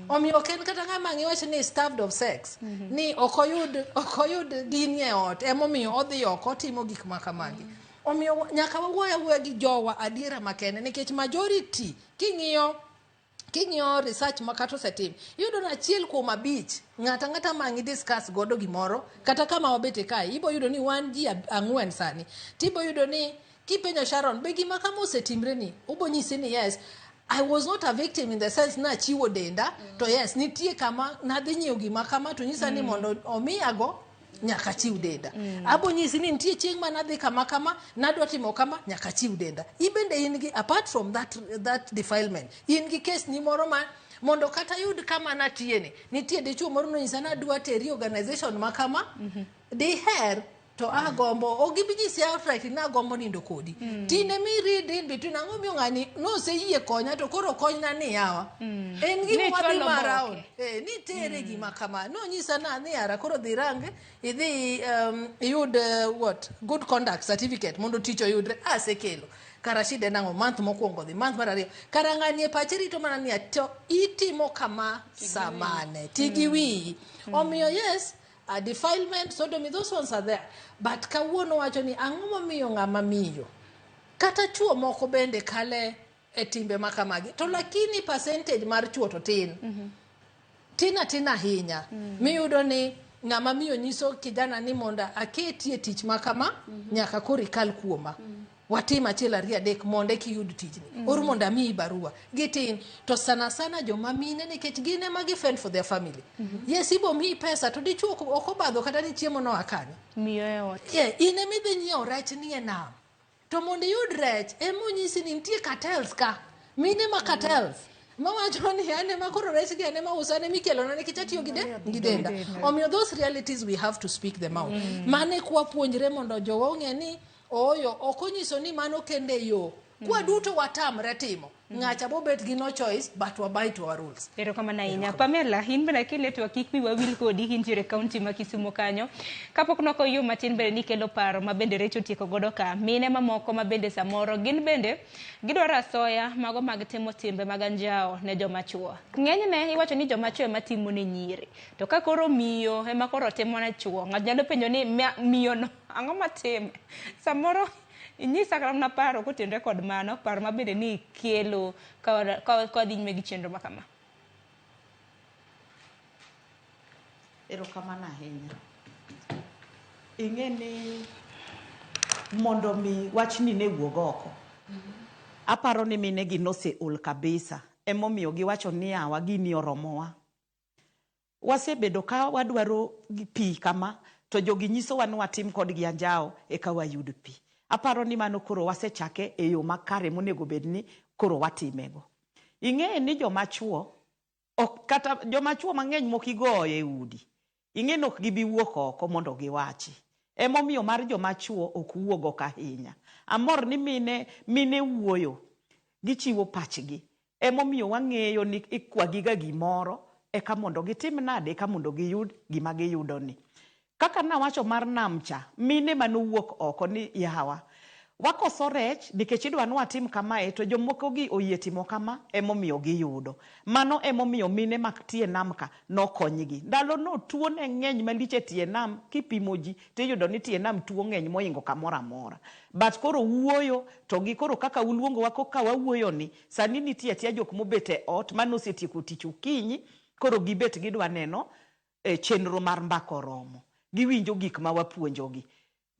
Omiyo ok en kata ng'ama ang' iwach ni starved of sex, ni ok oyud gini e ot, emomiyo odhi oko otimo gik ma kamagi. Omiyo nyaka wawuoyo awuoya gi jowa adiera makende nikech majority king'iyo research ma kata osetim, iyudo ni 1 kuom 5 ng'ato ang'ata ma ang' i discuss godo gimoro, kata kama wabete kae, ibo yudo ni wan ji 4 sani. Tibo yudo ni kipenjo Sharon, be gima kama osetimre ni? Obo nyisi ni yes, I was not a victim in the sense nachiwo denda, to yes, nitie kama nadhi nyiewo gima kama to nyisa ni mondo omiyago nyaka chiw denda. Abo nyisi ni nitie chieng' ma nadhi kama kama, nadwa timo kama, nyaka chiw denda. Ibende in gi, apart from that defilement, in gi case ni moro ma mondo kata yud kama natie ni, nitie dichuo moro nonyisa ni adwa teri organization ma kama, diher to agombo, ok gibi nyisi outright ni agombo nindo kodi. Tinde mi read in between, ang'o miyo ng'ani noseyie konya to koro konyna ni yawa. En gima Ni wadhi chwalo ma boke. round. Ni tere gima kama. Nonyisa na ni ara koro dhi rang, idhi iyud what good conduct certificate mondo tich oyudre. Asekelo. Kara shida en ang'o? Month mokwongo dhi, month mar ariyo. Kara ng'ani e pache rito mana ni to itimo kama samane. Ti gi wiyi. Omiyo yes, a defilement, sodomy, those ones are there. But kawuono wacho ni ang'o momiyo ng'ama miyo kata chuo moko bende kale e timbe ma kamagi. To lakini percentage mar chuo to tin. Tin atina ahinya. Miyudo ni ng'ama miyo nyiso kijana ni mondo aketi e tich ma kama, nyaka koro ikal kuoma. Watim 1 2 3 mondo eka iyud tijni. Or mondo amiyi barua. Gitin. To sana sana joma mine nikech gin ema gi fend for their family. Yes, ibo miyi pesa to dichuo ok obadho kata ni chiemo noa kanye. Miyo e ot. Yeah, in ema idhi nyiewo rech ni e nam. To mondo iyud rech, ema onyisi ni nitie cartels ka. Mine ma cartels. Mawacho ni an ema koro rech gi an ema uso, an ema ikelona nikech atiyo gi gi denda. Omiyo those realities we have to speak them out. Mane kwa puonjre mondo jowa ong'e ni ooyo ok onyiso ni mano kende yo. Kwa duto watamre timo. Ng'acha bobet gi no choice but wabide to our rules. Erokamano ahinya. Pamela, in bende kiletwa kik wiwa wil kodi intiere e kaunti ma Kisumu kanyo. Kapok noko yo matin bende nikelo paro ma bende Recho otieko godo ka. Mine mamoko ma bende samoro gin bende gidwaro asoya mago mag timo timbe mag anjawo ne joma chuo. Ng'enyne iwacho ni joma chuo ema timo ne nyiri. To ka koro miyo ema koro timo ne chuo, ng'ato nyalo penjo ni miyo no ang'o matime? Samoro inyisa kata mana paro kotenore kod mano, paro ma bende ni kelo ka wadhi nyime gi chenro ma kama. Erokamano ahinya. Ing'e ni mondo mi wachni ne wuog oko, aparo ni mine gi noseol kabisa. Emomiyo giwacho ni yawa gini oromowa. Wasebedo ka wadwaro pi kama, to jogi nyisowa ni watim kodgi anjawo eka wayud pi. Aparo ni mano koro wasechake e yo makare monego bed ni koro watimego. Ing'e ni joma chuo ok kata joma chuo mang'eny mok igoyo e udi. Ing'e ni ok gibi wuok oko mondo giwachi. Emomiyo mar joma chuo ok wuog oko ahinya. Amor ni mine wuoyo, gichiwo pachgi. Emomiyo wang'eyo ni ikwagiga gimoro eka mondo gitim nade, eka mondo giyud gima giyudo ni. Kaka nawacho mar nam cha, mine manowuok oko ni yawa, Wakoso rech nikech idwa ni watim kamae to jomoko gi oyie timo kama emomiyo giyudo. Mano emomiyo mine mak tie nam ka nokonygi. Ndalo no tuo ne ng'eny malich e tie nam kipimo ji tiyudo ni tie nam tuo ng'eny moingo kamoro amora. But koro wuoyo to gi koro kaka uluongowa koka wawuoyo ni sani nitie atia jok mobet e ot mane osetieko tich okinyi koro gibet gidwa neno e chenro mar mbaka oromo. Giwinjo gik ma wapuonjogi.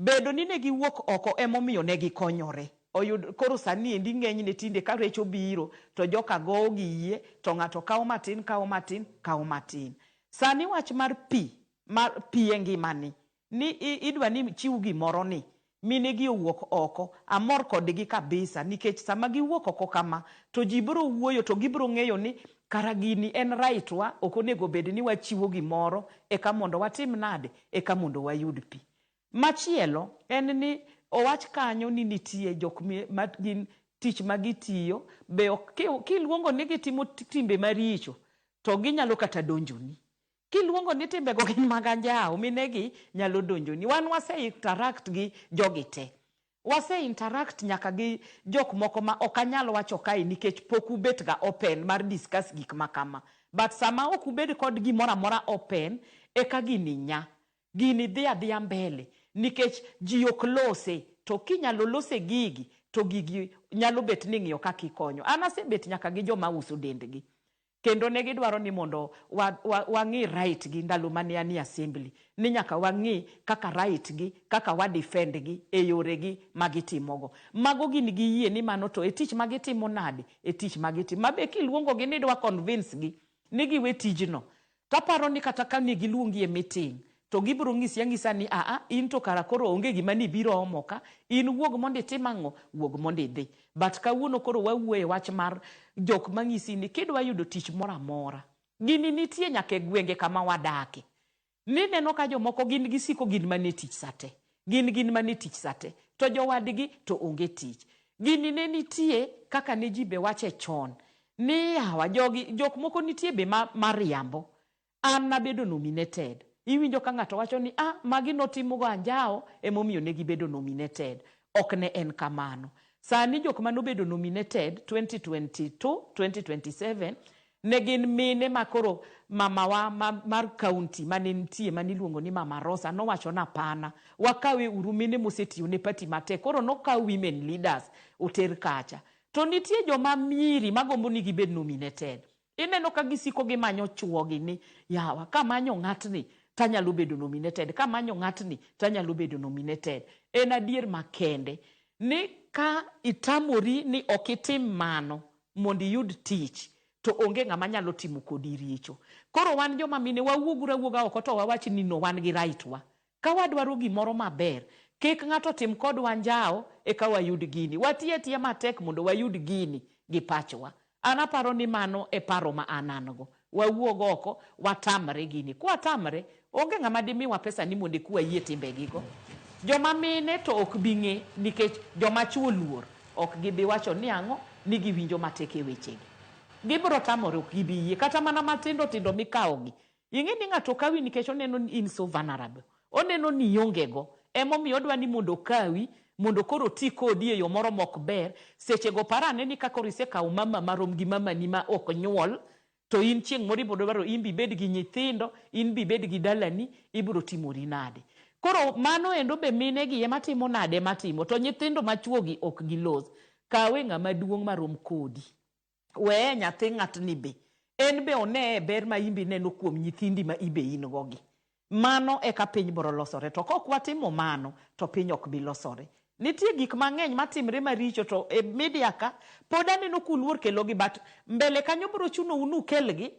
Bedo ni ne giwuok oko emomiyo ne gikonyore. Oyud, koro sani endi ng'enyne tinde ka rech obiro to joka gowo gi yie to ng'ato kawo matin, kawo matin, kawo matin. Sani wach mar pi, mar pi e ngimani, ni idwa ni chiw gimoro ni, mine gi owuok oko, amor kodgi kabisa nikech sama giwuok oko kama to ji biro wuoyo to gibiro ng'eyo ni kara gini en right wa, ok onego bed ni wachiwo gimoro eka mondo watim nade, eka mondo wayud pi. Machielo en ni owach kanyo ni nitie jok ma gin tich ma gitiyo be ok kiluongo ni gitimo timbe maricho to ginyalo kata donjoni. Kiluongo ni timbego gin mag anjawo, minegi nyalo donjoni. Wan wase interact gi jogi te. Wase interact nyaka gi jok moko ma ok anyal wacho kae nikech pok ubet ga open mar discuss gik ma kama. But sama ok ubed kod gimoro amora open, eka gini nya. Gini dhi adhiya mbele nikech ji ok lose to kinyalo lose gigi to gigi nyalo bet ni ing'iyo kaka ikonyo. An asebet nyaka gi joma uso dendgi kendo ne gidwaro ni mondo wang'i right gi ndalo mane anie assembly ni nyaka wang'i kaka right gi kaka wa defend gi e yore gi ma gitimogo. Mago gin giyie ni mano to e tich ma gitimo nade, e tich ma gitimo. Ma be kiluongo gi ni idwa convince gi ni giwe tijno Taparo ni kata ka ne giluongi e meeting to gibiro nyisi anyisa ni aa in to kara koro onge gima ni biro omo ka, in wuog mondo itim ang'o? Wuog mondo idhi. But kawuono koro wawuoyo e wach mar jok manyisi ni kidwa yudo tich moro amora, gini nitie nyaka e gwenge kama wadake. Nineno ka jomoko gin gisiko gin mana e tich sate. Gin gin mana e tich sate. To jowadgi to onge tich. Gini ne nitie kaka ne ji be wache chon ni yawa jogi jok moko nitie be ma mariambo. An nabedo nominated. Iwinjo ka ng'ato wacho ni ah magi notimogo anjawo emomiyo ne gibedo nominated. Ok ne en kamano. Sani jok manobedo nominated 2022, 2027 ne gin mine ma koro mamawa ma, mar county mane nitie mane iluongo ni Mama Rosa nowacho ni hapana, wakawe uru mine mosetiyo ne party matek. Koro nokaw women leaders oter kacha. To nitie joma nyiri magombo ni gibed nominated. Ineno ka gisiko gimanyo chuogi ni yawa kamanyo ng'atni tanyalo bedo nominated, kamanyo ng'atni tanyalo bedo nominated. En adier makende ni ka itamori ni ok itim mano mondo iyud tich to onge ng'ama nyalo timo kodi richo. Koro wan joma mine wawuoguru awuoga oko to wawach ni no wan gi right wa. Ka wadwaro gimoro maber, kik ng'ato tim kodwa anjawo eka wayud gini. Wati atiya matek mondo wayud gini gi pachwa. An aparo ni mano e paro ma an an go. Wawuog oko, watamre gini. Kwatamre, onge ng'ama dimiwa pesa ni mondo eka wayie timbegigo. Joma mine to ok bi ng'e nikech joma chuo luor ok gibi wacho ni ang'o ni giwinjo matek e wechegi. Gibiro tamore ok gibi yie. Kata mana matindo tindo mikawogi. Ing'e ni ng'ato kawi nikech oneno ni in so vulnerable. Oneno ni ionge go. Emomiyo odwa ni mondo okawi mondo koro oti kodi e yo moro mok ber. Sechego par ane ni ka koro isekawo mama marom gi mamani ma ok nyuol to in chieng' moro ibiro dwaro in be ibed gi nyithindo, in be ibed gi dalani, ibiro timori nade? Koro mano endo be mine gi ema timo nade ema timo to nyithindo machuo gi ok gilos. Kawe ng'ama duong' marom kodi. Weye nyathi ng'atni be. En be oneye ber ma imbe ineno kuom nyithindi ma ibe in go gi. Mano eka piny biro losore. To kok watimo mano, to piny ok bi losore. Nitie gik mang'eny matimre maricho to e media ka pod aneno kuluor kelogi but mbele kanyo biro chunou ni ukelgi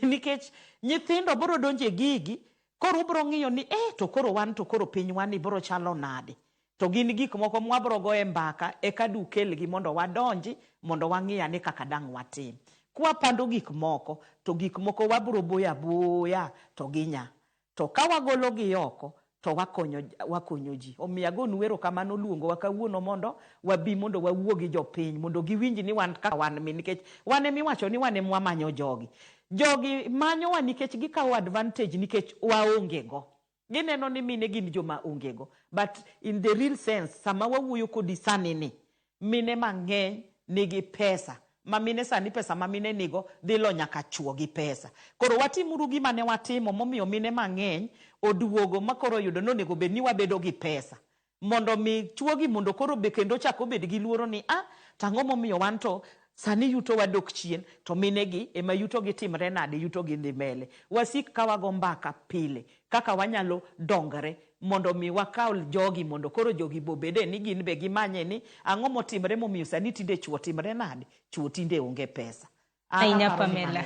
nikech nyithindo biro donjo e gigi koro ubiro ng'iyo ni eh to koro wan to koro pinywa ni biro chalo nade. To gin gik moko mwabiro goye mbaka eka dukelgi mondo wadonji mondo wang'i ane kaka dang' watim. Kwapando gik moko to gik moko wabiro boyo aboya to ginya. To ka wagologi oko to wakonyo, wakonyo ji. Omiyo agonu erokamano luongowa kawuono mondo wabi mondo wawuo gi jopiny mondo giwinj ni wan kaka wan mi nikech wan emiwacho ni wan emwamanyo jogi. Jogi manyowa nikech gikawo advantage nikech waonge go. Gineno ni mine gin joma ongego. But in the real sense, sama wawuoyo kodi sani ni, mine mang'eny nigi pesa. Ma mine sani pesa ma mine nigo dhi lo nyaka chuo gi pesa. Koro watimuru gima ne watimo momiyo mine mang'eny oduogo ma koro oyudo ni onego bed ni wabedo gi pesa. Mondo mi chuogi mondo koro be kendo chak obed gi luoro ni a to ang'o momiyo wan to sani yuto wa dok chien to mine gi ema yuto gi timre nade yuto gi dhi mbele. Wasik ka wago mbaka pile kaka wanyalo dongre mondo mi wakaw jogi mondo koro jogi bobede ni gin be gimanye ni ang'o motimre momiyo sani tinde chuo timre nade chuo tinde onge pesa. Ahinya Pamela.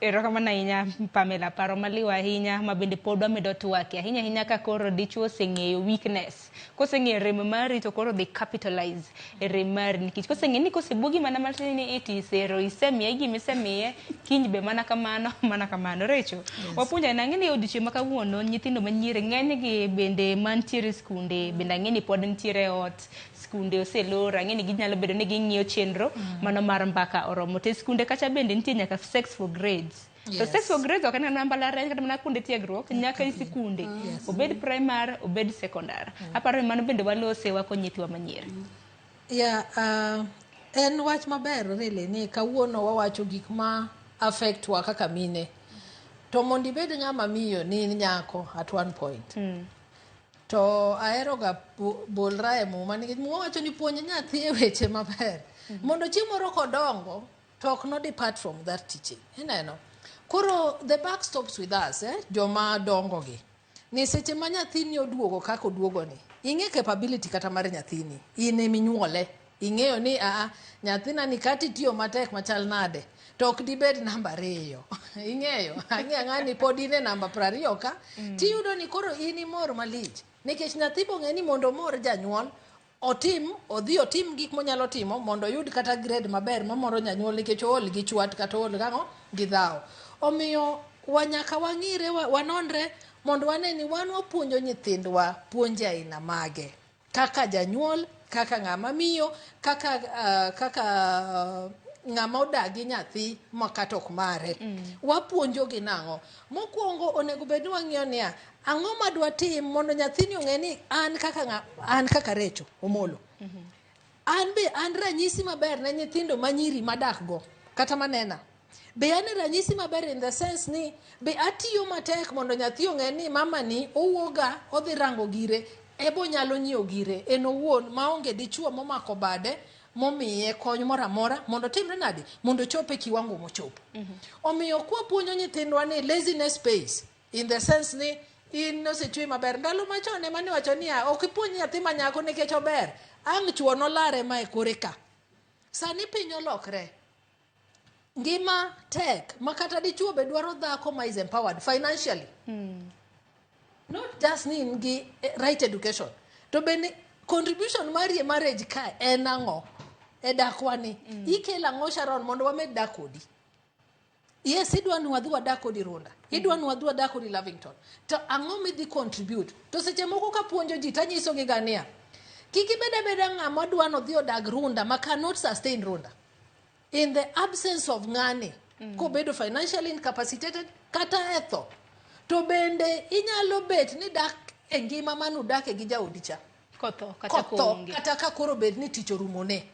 Erokamano ahinya Pamela, paro maliw ahinya ma bende pod wamedo twake ahinya ahinya ka koro dichuo oseng'eyo weakness. Koseng'eyo rem mari to koro dhi capitalize e rem mari nikech koseng'eyo ni kosebuogi mana matin ni iti isero isemiye gima isemiye kiny be mana kamano mana kamano. Recho, yes. Wapuonjo ang'e ni odiochieng' ma kawuono nyithindo manyiri ng'enygi bende mantiere e skunde bende ang'e ni pod nitiere e ot skunde oselor ang'e ni ginyalo bedo ni ging'iyo chenro mano mar mbaka oromo to e skunde kacha bende nitie nyaka sex for grades. Yes. To sex for grades ok en mana mbalariany kata mana kuonde tiegruok nyaka e sikunde. Yes. Obed primary, obed secondary. Aparo ni mano bende walose wako nyithiwa manyiri. Yeah, en wach maber really ni kawuono wawacho gik ma affect wa kaka mine. To mondo ibed ng'ama miyo ni in nyako at one point. To aheroga bolra e muma nikech muma wacho ni puonj nyathi e weche maber. Mondo chieng' moro kodongo to ok no depart from that teaching. Ineno? Koro the buck stops with us, joma dongo gi. Ni seche ma nyathini oduogo kaka oduogo ni, ing'e capability kata mar nyathini, in eminyuole. Ing'eyo ni aa, nyathina ni kata itiyo matek machal nade, to ok dibed namba 2. Ing'eyo, ang'e ang'a ni pod in e namba 20 ka, tiyudo ni koro in imor malich. Nikech nyathi bong'e ni mondo omor janyuol, otim, odhi otim gik monyalo timo mondo oyud kata grade maber mamoro janyuol nikech ool gi chwat kata ool gang'o gi dhawo. Omiyo wanyaka wang'ire, wanonre mondo wane ni wan wapuonjo nyithindwa puonje aina mage. Kaka janyuol, kaka ng'ama miyo, kaka kaka ng'ama odak gi nyathi ma kata ok mare. Wapuonjo gi nang'o? Mokwongo onego bed ni wang'iyo niya, ang'o ma dwatim mondo nyathini ong'e ni an kaka ng'a, an kaka Recho Omolo. An be an ranyisi maber ne nyithindo manyiri madak go kata manena. Be an ranyisi maber in the sense ni be atiyo matek mondo nyathi ong'e ni mama ni owuoga odhi rango gire ebo nyalo nyiewo gire en owuon maonge dichuo momako bade momiye kony moro amora mondo otimre nade mondo ochop e kiwango mochopo. Omiyo kwapuonjo nyithindwa ni laziness pays in the sense ni in osechwe maber. Ndalo machon ema niwacho niya ok ipuonj nyathi ma nyako nikech ober ang' chuo nolare ma e kore ka. Sani piny olokre. Ngima tek ma kata dichuo be dwaro dhako ma is empowered financially. Not just ni in gi right education. To bende contribution mari e marriage ka en ang'o? E dakwa ni. Ikelo ang'o Sharon mondo wamed dak kodi? Yes, idwa ni wadhi wadak kodi Runda. Idwa ni wadhi wadak kodi Lavington. To ang'o midhi contribute? To seche moko kapuonjo ji tanyiso gi ga niya, kik ibed abeda ng'ama dwa nodhi odag Runda ma cannot sustain Runda. In the absence of ng'ani, kobedo financially incapacitated kata e tho, to bende inyalo bet ni dak e ngima manudake gi jaodi cha. Kotho kata Kotho, koonge. kata ka koro bed ni tich orumone.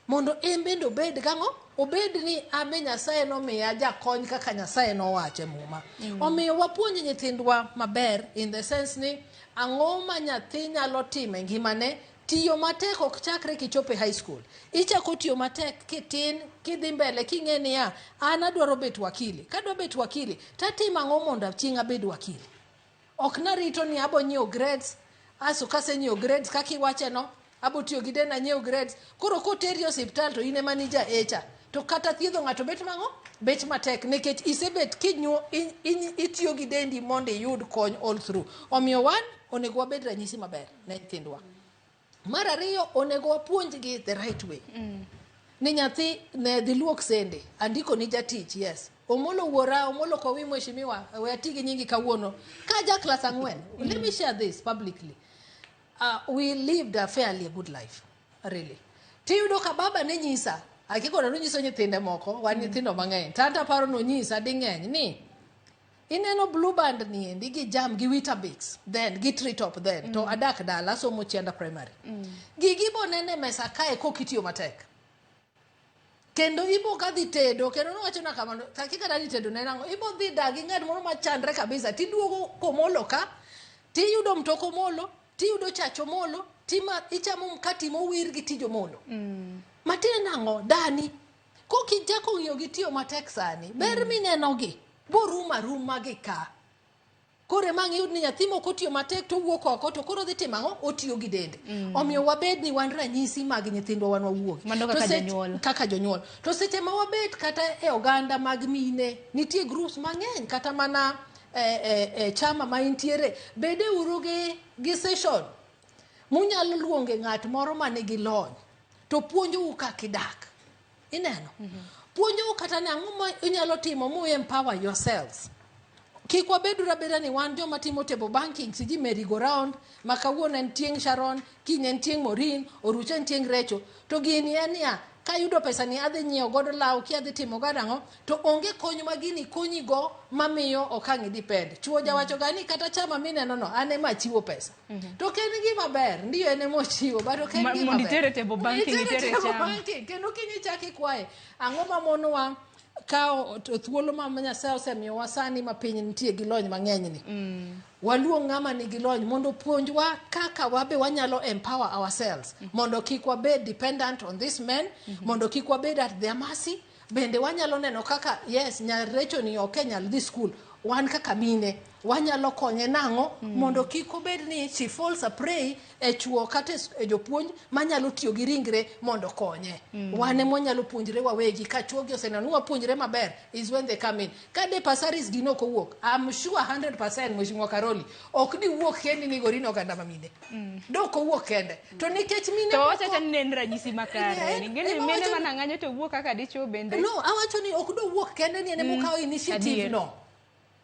Mondo en bende obed gang'o? Obed ni ame Nyasaye nomiya jakony kaka Nyasaye nowacho e muma. Omiyo wapuonj nyithindwa maber in the sense ni ang'o ma nyathi nyalo timo e ngimane. Tiyo matek ok chakre kichopo e high school. Ichako tiyo matek kitin, kidhi mbele king'e niya, an adwaro bet wakili. Kadwa bet wakili, tatimo ang'o mondo chieng' abed wakili? Ok narito ni abo nyiewo grades, aso kasenyiewo grades kaka iwache no, abo tiyo gi denda nyiewo grades. Koro koteri e osiptal to in ema ni ja echa. To kata thiedho ng'ato bet mang'o? Bet matek nikech isebet kinyuo itiyo gi dendi mondo iyud kony all through. Omiyo wan onego wabed ranyisi maber ne nyithindwa. Mar ariyo onego wapuonjgi the right way. Ni nyathi ne dhi luok sende, andiko ni jatich, yes. Omolo wuora, Omolo kowi mheshimiwa, we ati gi nyingi kawuono. Ka ja class 4, let me share this publicly. We lived a fairly good life, really. Tiyudo ka baba ne nyisa, akikona nonyiso nyithinde moko, wan nyithindo mang'eny. Tanta paro nonyisa ding'eny ni Ineno blue band ni endi gi jam gi Weetabix then gi Treetop then to adak dala asomo Chianda Primary. Gigi ibo neno e mesa kae kok itiyo matek. Kendo ibo ka dhi tedo kendo nowachona kamano taki kata ni tedo ne en ang'o ibo dhi dak gi ng'at moro machandre kabisa tiduogo komolo ka tiyudo mtok omolo tiyudo chach omolo tima ichamo mkati mowir gi tij omolo. Matiende nang'o dani kok ichako ng'iyo gi tiyo matek sani ber minenogi borum aruma gi ka. Koro ema ang' iyud ni nyathi mok otiyo matek to owuok oko to koro odhi timo ang'o? Otiyo gi dende. Omiyo wabed ni wan ranyisi mag nyithindwa wan wawuogi. Mano To kaka jonyuol. Kaka jonyuol. To seche ma wabet kata e oganda mag mine, nitie groups mang'eny kata mana e chama ma intiere, bede uru gi session munyalo luonge ng'at moro manigi lony to puonjou kaka idak. Ineno? Puonjou kata ni ang'o ma inyalo timo mu empower yourselves. Kik wabeduru abeda ni wan joma timo table banking, siji merry go round, ma kawuono en tieng' Sharon, kiny en tieng' Maureen, orucha en tieng' Recho. To gini en niya, kayudo pesa ni adhi nyiewo godo law, kia adhi timo godo ang'o, to onge kony ma gini konyi go mamiyo ok ang' idepend. Chuo jawacho ga ni kata chama mineno no, an ema achiwo pesa. To ok en gima ber, ndiyo en ema ochiwo, but ok en gima Mondo ber. itere table banking, Itere itere table chama. banking, kendo kiny ichak ikwaye. Ang'o mamonowa kawo thuolo ma Nyasaye osemiyowa sani ma piny nitie gi lony mang'eny ni. Waluong ng'ama nigi lony mondo opuonjwa kaka wabe wanyalo empower ourselves mondo kik wabed dependent on these men, mondo kik wabed at their mercy. Bende wanyalo neno kaka yes, nyar Recho ni ok nyal dhi school, wan kaka mine wanyalo konye nang'o mondo kik obed ni she falls a prey e chuo kata e jopuonj manyalo tiyo gi ringre mondo konye. Wan ema wanyalo puonjre wawegi ka chuogi oseneno ni wapuonjre maber is when they come in. Ka de Pasaris gi nok owuok, I'm sure 100% Mheshimiwa Karoli ok di wuok kendi ni gorino oganda ma mine. Dok owuok kende. To nikech mine To moko wachacha ni ne en ranyisi makare. Ing'e ni mine mana ng'anyo to wuok kaka dichuo bende. No, awacho ni ok do wuok kende ni en ema okawo initiative no.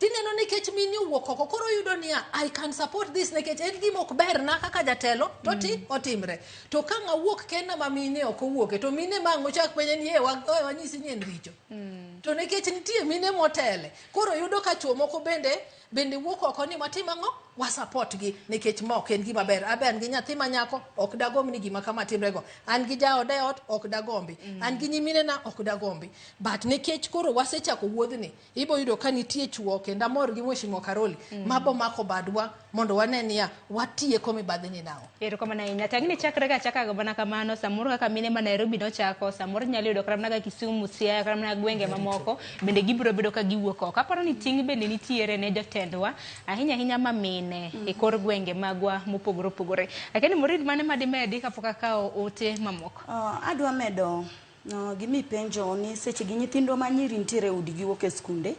Tineno nikech mine owuok oko, koro yudo niya, I can support this nikech en gima ok berna kaka jatelo, to ti otimre. To ka ng'a wuok kenda ma mine ok owuoke, to mine ma ang' ochak penje ni, wanyisi ni en richo. To nikech nitie mine motele, koro yudo ka chuo moko bende wuok oko ni watim ang'o? Wa support gi nikech ma ok en gima ber. Abe an gi nyathi ma nyako, ok dagomb ni gima kama timrego. An gi jaoda e ot, ok dagombi. An gi nyiminena, ok dagombi. But nikech koro wasechako wuodhni, ibo yudo ka nitie chuo kendo amor gi Mheshimiwa Karoli mabo mako badwa mondo wane niya watieko mibadhi ni nang'o. Erokamano ahinya. Tang'ni chakre ga chaka go mana kamano, samoro kaka mine ma Nairobi nochako, samoro inyalo yudo kata mana ka Kisumu, Siaya, kata mana gwenge mamoko, bende gibiro bedo ka giwuok oko. Aparo ni ting' bende nitiere ne jotendwa, ahinya ahinya ma mine e kor gwenge magwa mopogore opogore. Lakini Maureen, mane madimedi kapok akawo ote mamoko? Adwa medo gimipenjo ni seche gi nyithindwa ma nyiri nitiere e udi giwuok e skunde,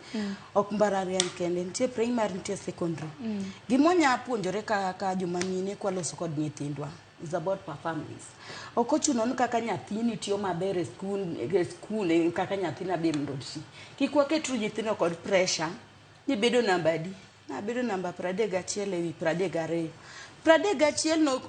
ok mbalariany kende, nitie primary, nitie secondary. Gima wanya puonjore kaka joma mine kwaloso kod nyithindwa is about performance. Ok ochuno ni kaka nyathini tiyo maber e skul, kaka nyathina be mondo oti. Kik waketru nyithindo kod pressure ni bedo namba adi. Nabedo namba 31 ewi 32. 31 no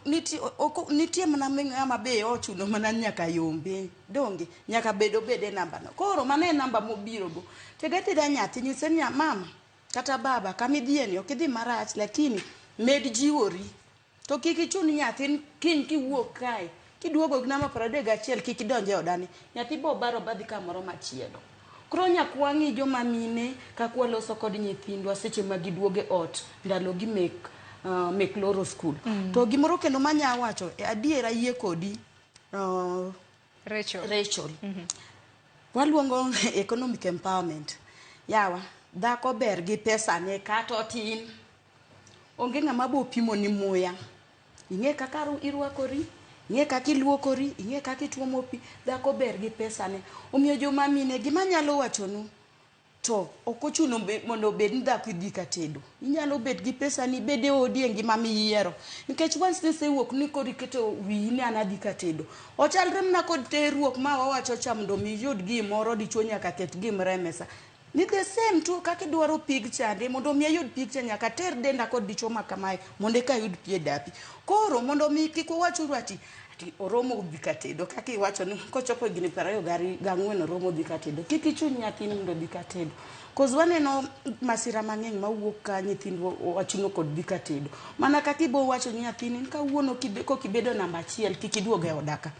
nitie mana ng'ama be ochuno mana nyaka yombe. Donge nyaka bedo bede namba no. Koro mano e namba mobiro go. Tega tega nyathi nyise ni mama kata baba kama idhiye ni ok idhi marach lakini med jiwori. To kik ichun nyathi kiny kiwuok kae kiduogo gi namba 31 kik idonj e odani. Nyathi bo baro badhi kamoro machielo. Koro nyaka wang'i joma mine kaka waloso kod nyithindwa seche ma giduogo e ot ndalo gi mek loro skul. To gimoro kendo manya wacho, adiera yie kodi, Rachel. Rachel. Waluongo economic empowerment. Yawa, dhako ber gi pesa ne kata otin. Onge ng'ama bo pimo ni muya. Ing'e kaka irwakori, ing'e kaka iluokori, ing'e kaka ituomo pi. Dhako ber gi pesa ne. Omiyo joma mine gima anyalo wachonu to ok ochuno mondo obed ni dhako idhi ka tedo. Inyalo bet gi pesa ni bed e odi e ngima miyiero. Nikech once nisewuok ni koro iketo wiyi ni an adhi ka tedo. Ochalre mana kod terruok ma wawacho cha mondo mi iyud gimoro dichuo nyaka ket gimoro e mesa. Ni the same tu kaka idwaro pig chande mondo mi ayud pig cha nyaka ter denda kod dichuo ma kamae mondo eka ayud pi e dapi. Koro mondo mi kik wawach uru ati Ati oromo dhi ka tedo kaka iwacho ni kochopo higni 24 oromo dhi ka tedo. Kik ichun nyathini mondo odhi ka tedo. Cause waneno masira mang'eny mawuok ka nyithindwa wachuno kod dhi ka tedo. Mana kaka ibo wacho ni nyathini ni kawuono kokibedo namba achiel kik iduog e oda ka.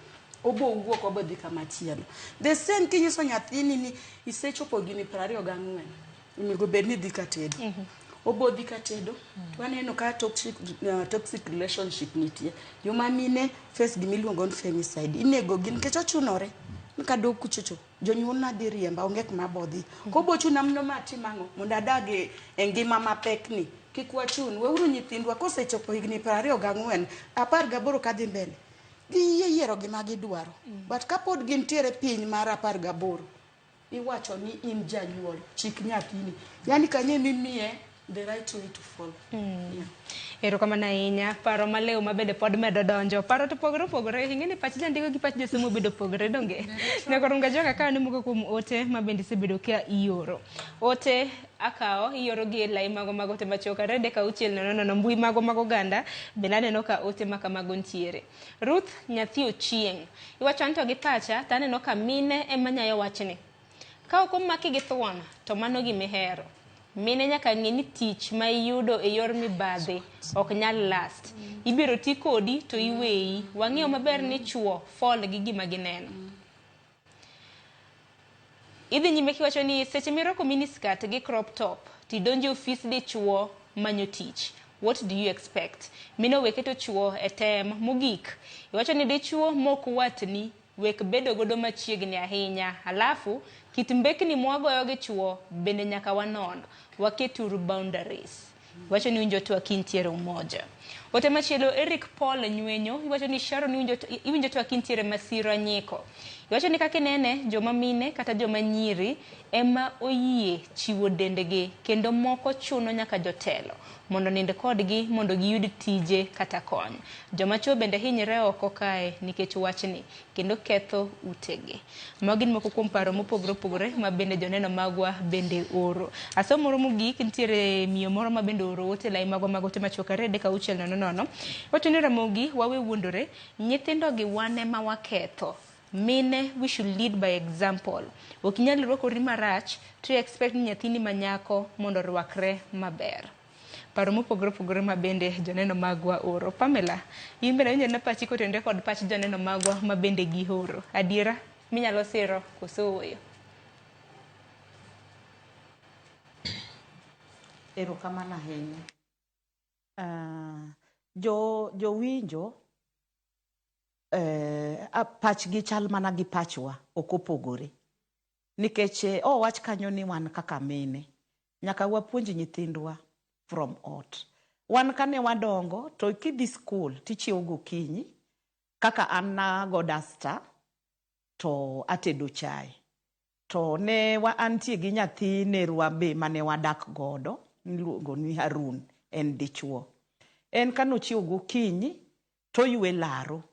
Obo wuok obo dhi kama chielo. The same kinyiso nyathini ni isechopo higni 24 onego bed ni idhi ka tedo. Obo dhi ka tedo. To waneno ka toxic relationship nitie. Joma mine face gima iluongo ni femicide. Inego gi nikech ochunore. Ni kadok kuchocho jonyuol na dhi riemba onge kuma abo dhi. Kobo chuna mondo matim ang'o? Mondo adag e ngima mapek ni. Kik wachun. Weuru nyithindwa kosechopo higni 24, 18 kadhi mbele. Giyie yiero gima gidwaro. But kapod gintiere piny mar 18, iwacho ni in janyuol, chik nyathini. Yani kanyo emimiye the right way to follow. Yeah. Erokamano ahinya. Paro malew ma bende pod medo donjo. Paro to pogore opogore. Ing'e ni pach jandiko gi pach jasomo bedo pogore donge? Nyaka rum gajoka ka moko kuom ote ma bende isebedo ka ioro. Ote akawo ioro gi e lai mago mag ote machuok 2 3 6 0 0 mbui mago mag oganda bende aneno ka ote ma kamago ntiere. Ruth nyathi Ochieng'. Iwacho anto gi pacha to aneno ka mine ema nyayo wachni. Ka ok omaki gi thuon to mano gimihero. Mine nyaka ng'e ni tich ma iyudo e yor mibadhi ok nyal last. Ibiro ti kodi to iweyi. Wang'eyo maber ni chuo fall gi gima gineno. Idhi nyime kiwacho ni seche mirwako miniskirt gi crop top tidonjo e ofis dichuo manyo tich. What do you expect? Mine owe keto chuo e tem. Mogik, iwacho ni dichuo mok watni wek bedo godo machiegni ahinya. Alafu, kit mbekni mwagoyo gi chuo bende nyaka wanon. Waketuru boundaries. Iwacho ni iwinjo twak kintiere Umoja. Ote machielo Eric Paul Nywenyo iwacho ni Sharon iwinjo twak kintiere Masira Nyiko. Iwacho ni kaka inene joma mine kata joma nyiri ema oyie chiwo dendgi kendo moko chuno nyaka jotelo mondo nind kodgi mondo giyud tije kata kony. Joma chuo bende hinyre oko kae nikech wachni kendo ketho utegi. Mago gin moko kuom paro mopogore opogore ma bende joneno magwa bende oro. Asom moro mogik nitiere miyo moro ma bende oro ote lai magwa mag ote machuok 2 3 6 0 0. Wacho ni Ramogi wawe wuondore nyithindo gi wan ema waketho. Mine we should lead by example. Ok inyal rwakori marach to expect ni nyathini ma nyako mondo orwakre maber. Paro mopogore opogore ma bende joneno magwa oro. Pamela, in bende awinjo na pachi kotenore kod pach joneno magwa ma bende gioro. Adiera minyalo siro koso ooyo? Erokamano ahinya. Jowinjo pachgi chal mana gi pachwa, ok opogore. Nikech owach kanyo ni wan kaka mine, nyaka wapuonj nyithindwa from ot. Wan kane wadongo to kidhi skul tichiew gokinyi, kaka an nago dasta to atedo chae. To ne antie gi nyathi nerwa be mane wadak godo, miluongo ni Harun, en dichuo. En kanochiew gokinyi toywe laro,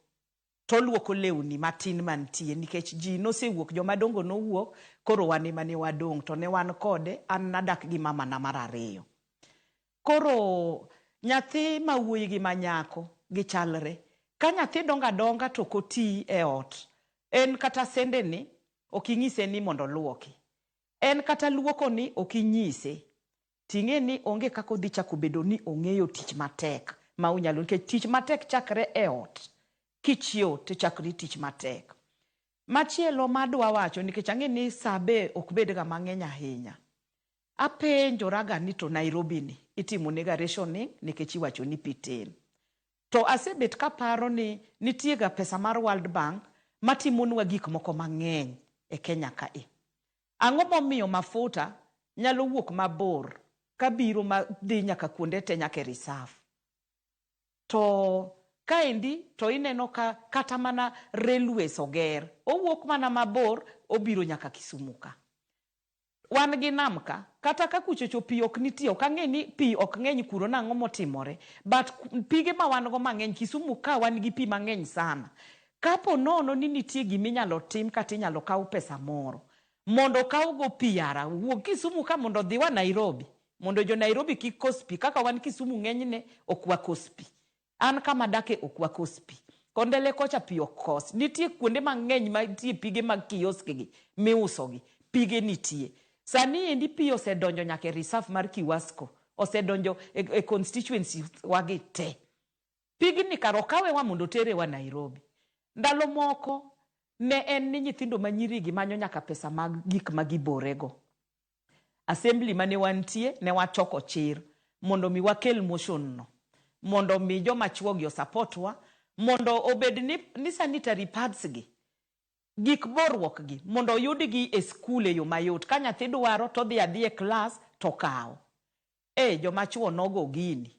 toluoko lewni matin mantie nikech ji nosewuok, joma dongo nowuok, koro wan ema ne wadong' to ne wan kode, an nadak gi mamana mar ariyo. Koro nyathi ma wuoyi gi ma nyako gichalre. Ka nyathi dongo adonga to ok oti e ot, en kata sende ni ok inyise ni mondo oluoki. En kata luoko ni ok inyise. Ting'e ni onge kaka odhi chako bedo ni ong'eyo tich matek ma unyalo nikech tich matek chakre e ot. Kichiew to chakri tich matek. Machielo madwa wacho nikech ang'e ni sa be ok bedga mang'eny ahinya. Apenjoraga ni to Nairobi ni itimo nega rationing nikech iwacho ni pi tin. To asebet kaparo ni nitie ga pesa mar World Bank matimonwa gik moko mang'eny e Kenya kae. Ang'o momiyo mafuta nyalo wuok mabor kabiro madhi nyaka kuonde te nyaka e reserve? To kaendi to ineno ka kata mana railways oger, owuok mana mabor obiro nyaka Kisumu ka. Wan gi nam ka, kata ka kuchocho pi ok nitie, ok ang'e ni pi ok ng'eny kuro nang'o motimore. But pige ma wan go mang'eny, Kisumu ka wan gi pi mang'eny sana. Kapo nono ni nitie giminyalo tim kata inyalo kaw pesa moro, mondo okaw go pi yara, wuog Kisumu ka mondo odhi wa Nairobi, mondo jo Nairobi kik kos pi, kaka wan Kisumu ng'enyne ok wakos pi. An kama adake ok wakos pi. Kondele kocha pi ok kos. Nitie kuonde mang'eny ma nitie pige mag kiosk gi miuso gi. Pige nitie. Sani endi pi osedonjo nyaka e reserve mar Kiwasco. Osedonjo e constituency wagi te. Pigni kar okawewa mondo oterewa Nairobi. Ndalo moko ne en ni nyithindo ma nyiri gi manyo nyaka pesa mag gik ma giborego. Assembly mane wantie ne wachoko chir mondo mi wakel motion no. Mondo mi joma chuo gi osupport wa mondo obed ni sanitary pads gi, gik boruok gi mondo oyudgi e skul e yo mayot. Ka nyathi dwaro to odhi adhi e klas to okawo. Joma chuo nogo gini.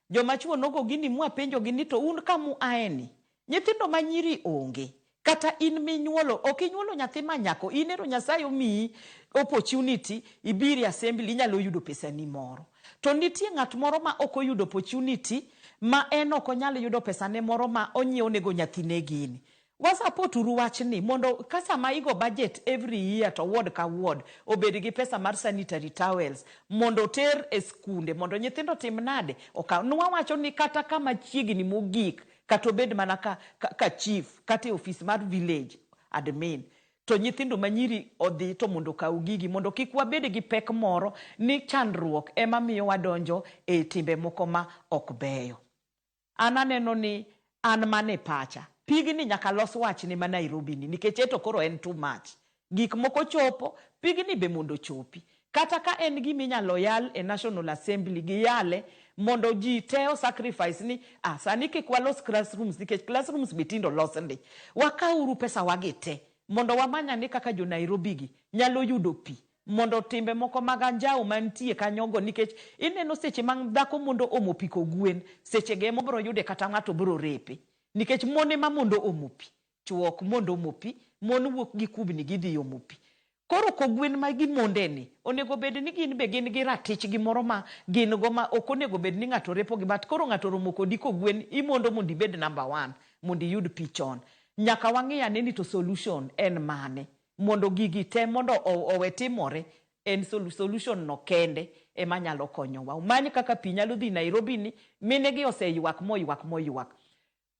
Joma chuo nogo gini mwapenjo gi ni to un kamu ae ni? Nyithindo ma nyiri onge. Kata in minyuolo, ok inyuolo nyathi ma nyako, in ero Nyasaye omiyi opportunity, ibiri assembly, inyalo yudo pesani moro. To nitie ng'at moro ma ok oyudo opportunity, ma en ok onyal yudo pesane moro ma onyiewo nego nyathine gini. Wasupport uru wachni mondo ka sama igo budget every year to ward ka ward obed gi pesa mar sanitary towels mondo oter e skunde mondo nyithindo tim nade okaw. Nwawacho ni kata kama chiegni mogik kata obed mana ka chief kata e ofis mar village admin to nyithindo manyiri odhi to mondo okaw gigi mondo kik wabed gi pek moro ni chandruok ema miyo wadonjo e timbe moko ma ok beyo. An aneno ni an mane pacha. Pigni nyaka los wachne ma Nairobi ni nikech eto koro en too much. Gik moko chopo, pigni be mondo ochopi. Kata ka en gima inyalo yal e National Assembly giyale mondo ji te o sacrifice ni sani kik walos classrooms nikech classrooms be tindo los ndi. Wakauru pesa wagi te mondo wamany ane kaka jo Nairobi gi nyalo yudo pi mondo timbe moko mag anjawo mantie kanyogo nikech ineno seche ma dhako mondo omo pi kogwen seche ge mobro yude kata ng'ato bro repe nikech mon ema mondo omo pi, chuo ok mondo omo pi, mon wuok gi kubni gidhi omo pi. Koro kogwen ma gimonde ni onego bed ni gin be gin gi ratichgi moro ma gin go ma ok onego bed ni ng'ato repo gi but koro ng'ato oromo kodi kogwen imondo mondo ibed number 1 mondo iyud pi chon. Nyaka wang'i ane ni to solution en mane mondo gigi te mondo owe timore en solution no kende ema nyalo konyowa. Umany kaka pi nyalo dhi Nairobi ni mine gi oseywak moywak moywak.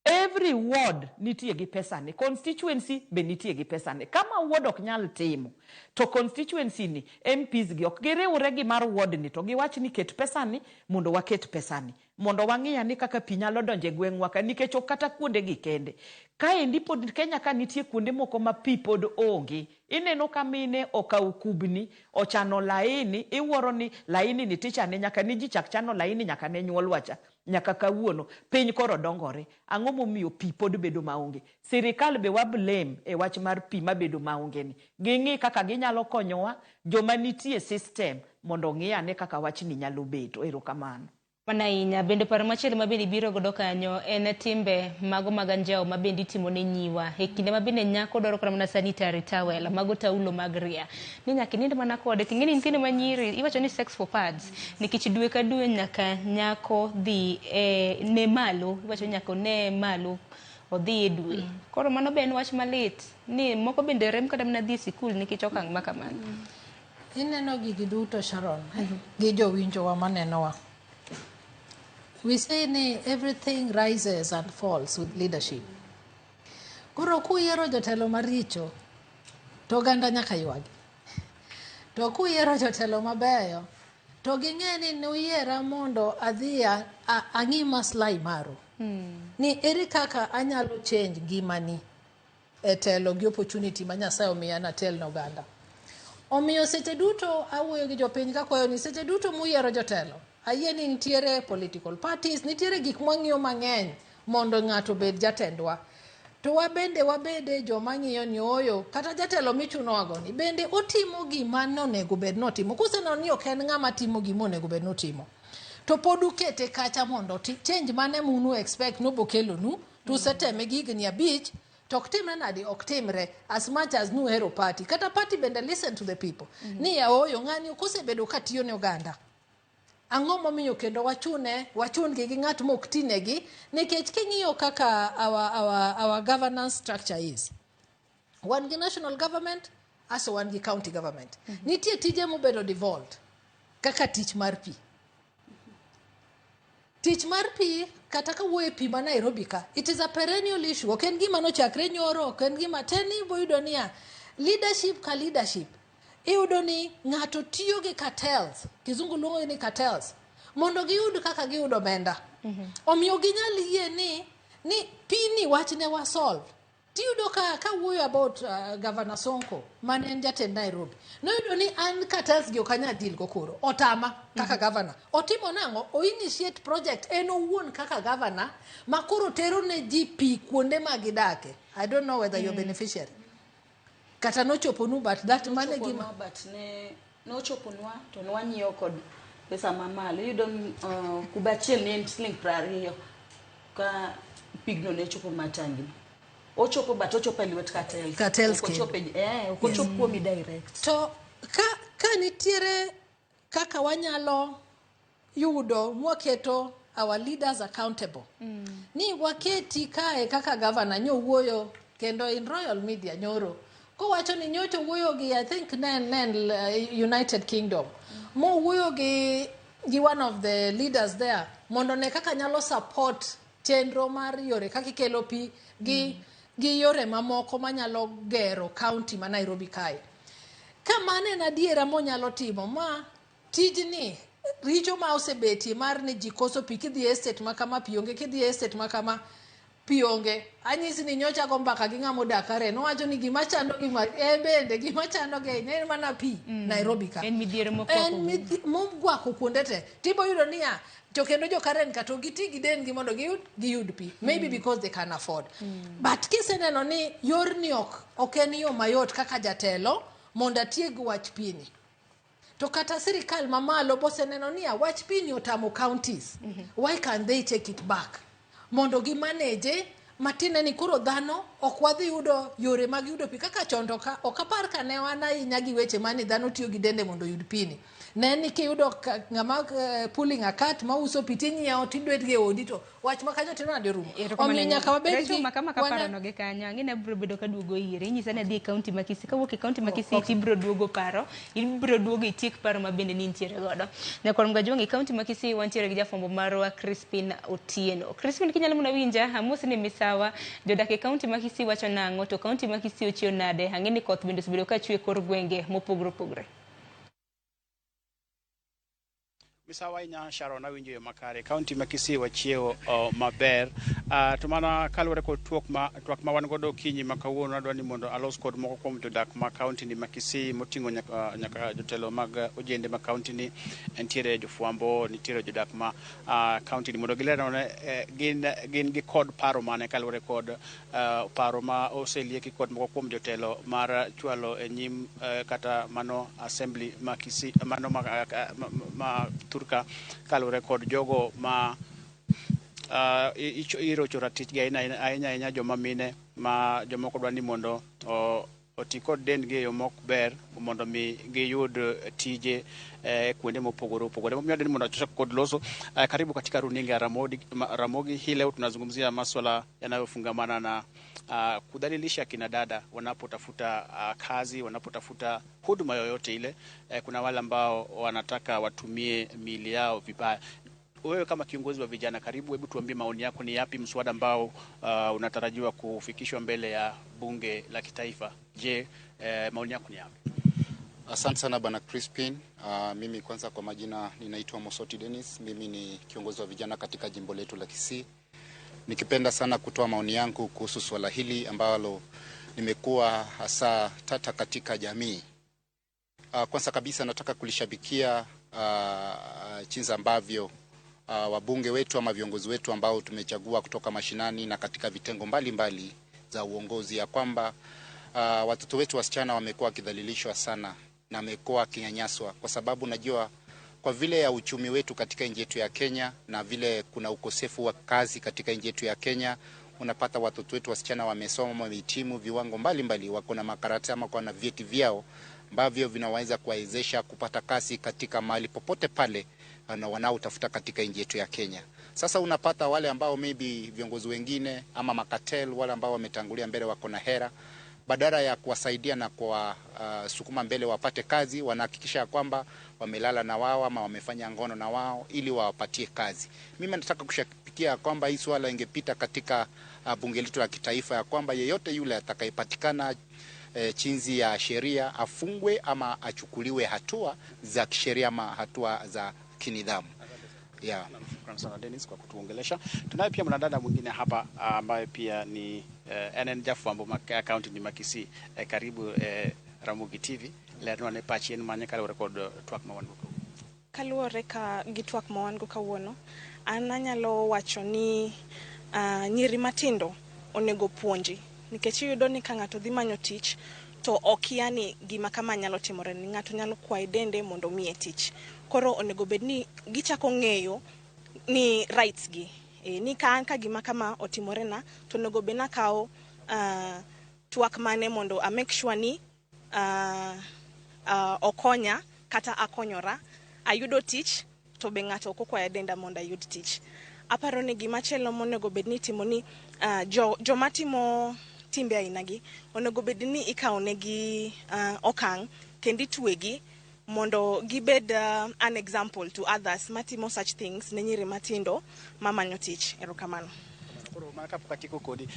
Every ward nitie gi pesane, constituency be nitie gi pesane. Kama ward ok nyal timo, to constituency ni MPs gi ok giriwre gi mar ward ni to giwach ni ket pesani mondo waket pesani. Mondo wang'i ane kaka pi nyalo donjo e gweng'wa ka nikech ok kata kuonde gi kende. Kaendi pod Kenya ka nitie kuonde moko ma pi pod onge. Ineno ka mine okawo kubni, ochano laini, iwuoro ni laini ni tichane nyaka ni ji chak chano laini nyaka ne nyuolwa cha. Nyaka kawuono, piny koro dongore. Ang'o momiyo pi pod bedo maonge? Sirikal be wa blame e wach mar pi mabedo maonge ni. Ging'i kaka ginyalo konyowa, joma nitie system mondo ong'i ane kaka wachni nyalo bedo. Erokamano. Mana ahinya. Bende paro machielo ma bende ibiro godo kanyo en timbe mago mag anjawo ma bende itimo ne nyiwa. E kinde ma bende nyako dwaro kata mana sanitary towel, mago taulo mag ria. Ni nyaka inind mana kode. Ting'e ni nyithindo ma nyiri, iwacho ni sex for pads. Nikech dwe ka dwe nyaka nyako dhi ne malo. Iwacho ni nyaka one malo odhi e dwe. Koro mano be en wach malit. Ni moko bende rem kata mana dhi e sikul nikech okang' ma kamano. Ineno gigi duto Sharon, gi jowinjowa manenowa. We say ni everything rises and falls with leadership. Koro kuyiero jotelo maricho, to oganda nyaka ywagi. To kuyiero jotelo mabeyo, to ging'e ni nuyiera mondo adhi ang'i maslahi maru. Ni ere kaka anyalo change ngimani e telo gi opportunity ma Nyasaye omiya natel ne oganda. Omiyo seche duto awuoyo gi jopiny kakwayo ni seche duto muyiero jotelo, ayie ni nitiere political parties, nitiere gik mwang'iyo mang'eny mondo ng'ato obed jatendwa. To wabende wabede joma ng'iyo ni ooyo, kata jatelo michunowago ni bende otimo gima nonego bed notimo. Kuseneno ni ok en ng'ama timo gima onego bed notimo, to pod ukete kacha mondo change mane munu expect nobokelonu, to useteme gi higni 5, to ok timre nadi, ok timre as much as nuhero party. Kata party bende listen to the people. Ni ya ooyo, ng'ani ok osebedo ka tiyo ne oganda. Ang'o momiyo kendo wachun gi gi ng'at mok tinegi, nikech king'iyo kaka our governance structure is. Wan gi national government, aso wan gi county government. Nitie tije mobedo devolved, kaka tich mar pi. Tich mar pi kata kawuoyo e pi ma Nairobi ka, it is a perennial issue. Ok en gima nochakre nyoro, ok en gima te ni iboyudo niya, leadership ka leadership, iyudo ni ng'ato tiyo gi cartels, kizungu luongo ni cartels, mondo giyud kaka giyudo omenda. Omiyo ginyal yie ni pi ni wachne wa solve. Tiyudo ka wuoyo about Governor Sonko mane en jatend Nairobi, noyudo ni an cartels gi ok anyal deal go koro otama kaka governor. Otimo nang'o? O initiate project en owuon kaka governor ma koro tero ne ji pi kuonde ma gidake. I don't know whether you're beneficiary. Kata nochoponu, but that mane gima But ne nochoponwa to nwanyiewo kod pesa mamalo. Iyudo kuba achiel ne en siling 20 ka pigno ne chopo matangini. Ochopo but ochopo e lwet cartels. Cartels Ok ochopo kendo. Ok ochop kuomi direct. To ka nitiere kaka wanyalo yudo mwaketo our leaders accountable. Ni waketi kae kaka governor nyowuoyo kendo in Royal Media nyoro. Kowacho ni nyocha wuoyo gi I think nen United Kingdom. Mowuoyo gi one of the leaders there mondo ne kaka nyalo support chenro mar yore kaka ikelo pi gi yore mamoko manyalo gero county ma Nairobi kae. Ka mano en adiera monyalo timo ma tijni richo ma osebetie mar ni ji koso pi kidhi e estate ma kama pi onge, kidhi e estate ma kama pi onge. Anyisi ni nyocha go mbaka gi ng'ama odak Karen, nowacho ni gima chando gi ma, en bende gima chando gi ahinya en mana pi Nairobi ka. En midhiero mokwako. En mogwako kuonde te. Tibo yudo niya, to kendo jo Karen ka to giti gi dendgi mondo giyud pi. Maybe because they can afford. But kiseneno ni yorni ok en yo mayot kaka jatelo mondo atieg wach pi ni. To kata sirikal mamalo boseneno niya wach pi ni otamo counties. Why can't they take it back? Mondo gi manage matine ni koro dhano ok wadhi yudo yore mag yudo pi kaka chon to ok apar ka ne wan ahinya gi weche mani dhano tiyo gi dende mondo oyud pi ni. Ne ni kiyudo ng'ama pulling a cart mauso pi tinyiewo tidwet gi e odi to wach ma kanyo tino nade orumo. Omiyo nyaka wabed Rachel gi Makama kaparo no gi kanyo, ang'e ni abiro bedo ka duogo ire, inyisa ni adhi e county ma Kisii, kawuok e county ma Kisii tibiro duogo paro, ibiro duogo itiek paro ma bende ni nitiere godo. Nyakwar Mgajwang' e county ma Kisii wantiere gi jafwambo marwa Crispin Otieno. Crispin kinyalo mana winja, amosi ni misawa, jodak e county ma Kisii wacho nang'o to county ma Kisii ochiew nade? Ang'e ni koth bende osebedo ka chwe e kor gwenge mopogore opogore. Misawa ahinya Sharon, awinjo yo makare. Kaunti ma Kisii wachiewo maber. To mana kaluwore kod twak ma wan godo okinyi ma kawuono, adwa ni mondo alos kod moko kuom jodak ma kaunti ni ma Kisii moting'o nyaka jotelo mag ojende ma kaunti ni, nitiere jofwambo, nitiere jodak ma kaunti ni mondo gilerane gin gi kod paro mane kaluwore kod paro ma oselieki kod moko kuom jotelo mar chwalo e nyim kata mano assembly ma Kisii, mano ma Turka kaluwore kod jogo ma irocho ratich gi ahinya ahinya joma mine ma jomoko dwa ni mondo oti kod dendgi e yo mok ber mondo mi giyud tije kuonde mopogore opogore. Momiyo adwa ni mondo achak kod loso. Karibu katika runinga ya Ramogi. Hii leo tunazungumzia masuala yanayofungamana na kudhalilisha kina dada wanapotafuta kazi, wanapotafuta huduma yoyote ile. Kuna wale ambao wanataka watumie miili yao vibaya. Wewe kama kiongozi wa vijana, karibu, hebu tuambie maoni yako ni yapi mswada ambao unatarajiwa kufikishwa mbele ya bunge la kitaifa. Je, maoni yako ni yapi? Asante sana Bwana Crispin. Mimi kwanza kwa majina ninaitwa Mosoti Dennis. Mimi ni kiongozi wa vijana katika jimbo letu la Kisii. Nikipenda sana kutoa maoni yangu kuhusu swala hili ambalo limekuwa hasa tata katika jamii. Kwanza kabisa nataka kulishabikia jinsi ambavyo wabunge wetu ama viongozi wetu ambao tumechagua kutoka mashinani na katika vitengo mbalimbali za uongozi, ya kwamba watoto wetu wasichana wamekuwa wakidhalilishwa sana na wamekuwa wakinyanyaswa, kwa sababu najua kwa vile ya uchumi wetu katika nchi yetu ya Kenya na vile kuna ukosefu wa kazi katika nchi yetu ya Kenya, unapata watoto wetu wasichana wamesoma, wamehitimu viwango mbalimbali, wako na makaratasi ama wako na vyeti vyao ambavyo vinaweza kuwawezesha kupata kazi katika mahali popote pale na wanaotafuta katika nchi yetu ya Kenya. Sasa unapata wale ambao maybe viongozi wengine ama makatel wale ambao wametangulia mbele wako na hera, Badala ya kuwasaidia na kuwasukuma mbele wapate kazi, wanahakikisha kwamba wamelala na wao ama wamefanya ngono na wao ili wawapatie kazi. Mimi nataka kushabikia kwamba hii swala ingepita katika bunge letu la kitaifa, ya kwamba yeyote yule atakayepatikana chinzi ya sheria afungwe ama achukuliwe hatua za kisheria ama hatua za kinidhamu. Yeah. Shukrani sana Dennis kwa kutuongelesha. Tunaye pia mwanadada mwingine hapa ambaye pia ni NN Jafwambo county ni Makisi. Karibu Ramogi TV. Lernwa ne pachi en manye kaluwore kod twak ma wan go. Kaluwore ka gi twak ma wan go kawuono, an anyalo wacho ni nyiri matindo onego puonji, nikech iyudo ni ka ng'ato dhi manyo tich to okia ni gima kama nyalo timore ni ng'ato nyalo kwaye dende mondo omiye tich. Koro onego bed ni gichako ng'eyo ni rights gi. Ni ka an ka gima kama otimore na to onego bed na akawo twak mane mondo a make sure ni okonya kata akonyora ayudo tich to be ng'ato ok okwaya denda mondo ayud tich. Aparo ni gima chielo monego bed ni itimo ni joma timo timbe aina gi onego bed ni ikawo negi okang' kendo itwegi mondo gibed an example to others matimo such things ne nyiri matindo mamanyo tich. Erokamano. Koro mana kapok atieko kodi,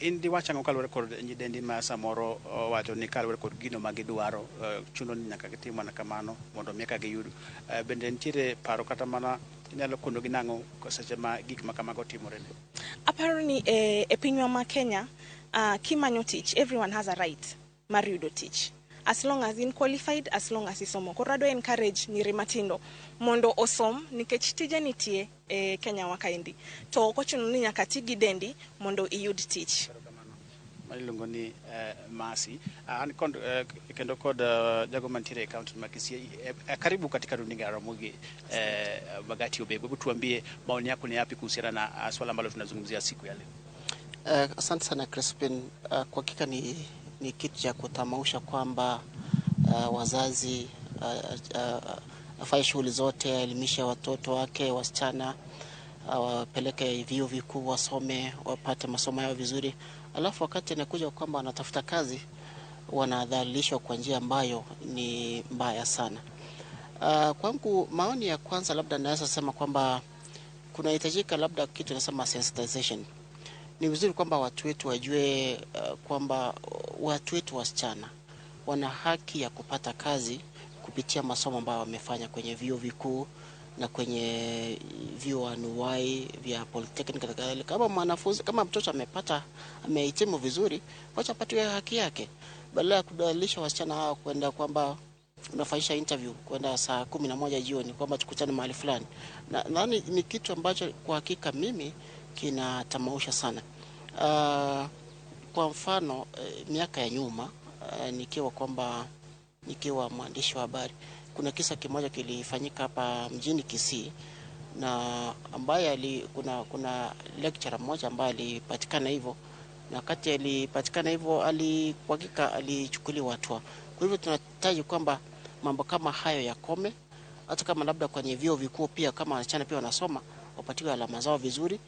in diwach ang'o kaluwore kod nyidendi ma samoro owacho ni kaluwore kod gino ma gidwaro chuno ni nyaka gitim mana kamano mondo mi eka giyud. Bende nitiere paro kata mana inyalo konogi nang'o seche ma gik ma kamago timore ne? Aparo ni e pinywa ma Kenya, kimanyo tich, everyone has a right mar yudo tich. As long as in qualified, as long as isomo. Koro adwa encourage nyiri matindo mondo osom nikech tije nitie e Kenya wa kaendi. To ok ochuno ni nyaka ti gi dendi mondo iyud tich. Mano iluongo ni Mercy. An kod kendo kod jago mantiere e kaunti ma Kisii. Karibu katika runinga ya Ramogi Bagati Obego. Hebu tuambie maoni yako ni yapi kuhusiana na swala ambalo tunazungumzia siku ya leo. Asante sana Crispin. Kwa hakika ni kitu cha kutamausha kwamba wazazi afanye shughuli zote, aelimishe watoto wake wasichana, wapeleke vyuo vikuu wasome, wapate masomo yao vizuri. Alafu wakati inakuja kwamba wanatafuta kazi, wanadhalilishwa kwa njia ambayo ni mbaya sana. Kwangu maoni ya kwanza labda naweza sema kwamba kunahitajika labda kitu nasema sensitization. Ni vizuri kwamba watu wetu wajue kwamba watu wetu wasichana wana haki ya kupata kazi kupitia masomo ambayo wamefanya kwenye vyuo vikuu na kwenye vyuo anuwai vya polytechnic na kadhalika. Kama mwanafunzi, kama mtoto amehitimu vizuri, wacha apatiwe haki yake, badala ya kudhalilisha wasichana hao kwenda kwamba unafanyisha interview kwenda saa 11 jioni kwamba tukutane mahali fulani. Nadhani ni kitu ambacho kwa hakika mimi kinatamausha sana. Kwa mfano miaka ya nyuma, nikiwa mwandishi wa habari, kuna kisa kimoja kilifanyika hapa mjini Kisii, na ambaye kuna lecturer mmoja ambaye alipatikana hivyo, na wakati alipatikana hivyo kwa hakika alichukuliwa hatua. Kwa hivyo tunahitaji kwamba mambo kama hayo yakome, hata kama labda kwenye vyuo vikuu pia kama wasichana pia wanasoma wapatiwe alama zao vizuri,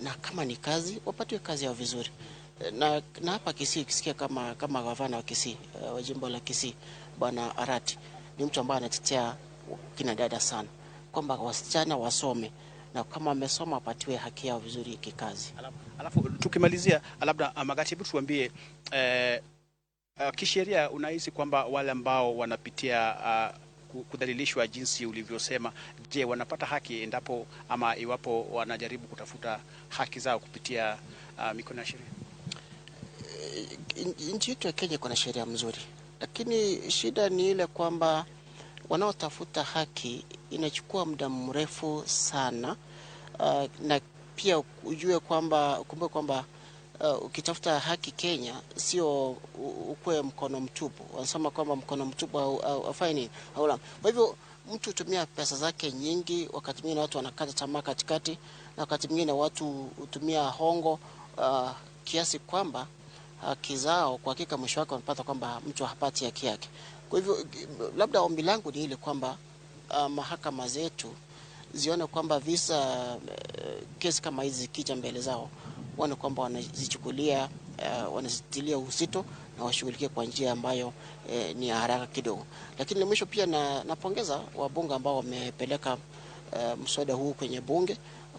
na kama ni kazi wapatiwe kazi yao vizuri. Na hapa Kisii ukisikia kama gavana wa Kisii, wa jimbo la Kisii Bwana Arati, ni mtu ambaye anatetea kina dada sana kwamba wasichana wasome, na kama wamesoma wapatiwe haki yao vizuri kikazi. Alafu tukimalizia labda Magati, hebu tuambie kisheria unahisi kwamba wale ambao wanapitia kudhalilishwa jinsi ulivyosema, je, wanapata haki endapo ama iwapo wanajaribu kutafuta haki zao kupitia mikono ya sheria? Nchi yetu ya Kenya kuna sheria mzuri, lakini shida ni ile kwamba wanaotafuta haki inachukua muda mrefu sana. Na pia ujue kwamba, ukumbuke kwamba ukitafuta haki Kenya sio ukue mkono mtupu. Wanasema kwamba mkono mtupu haufai nini? Haula. Kwa hivyo mtu hutumia pesa zake nyingi, wakati mwingine watu wanakata tamaa katikati, na wakati mwingine watu hutumia hongo kiasi kwamba haki zao kwa hakika mwisho wake wanapata kwamba mtu hapati haki yake. Kwa hivyo labda ombi langu ni ile kwamba mahakama zetu zione kwamba visa kesi kama hizi zikija mbele zao waone kwamba wanazichukulia wanazitilia uzito na washughulikie kwa njia ambayo ni ya haraka kidogo. Lakini mwisho pia napongeza wabunge ambao wamepeleka mswada huu kwenye bunge,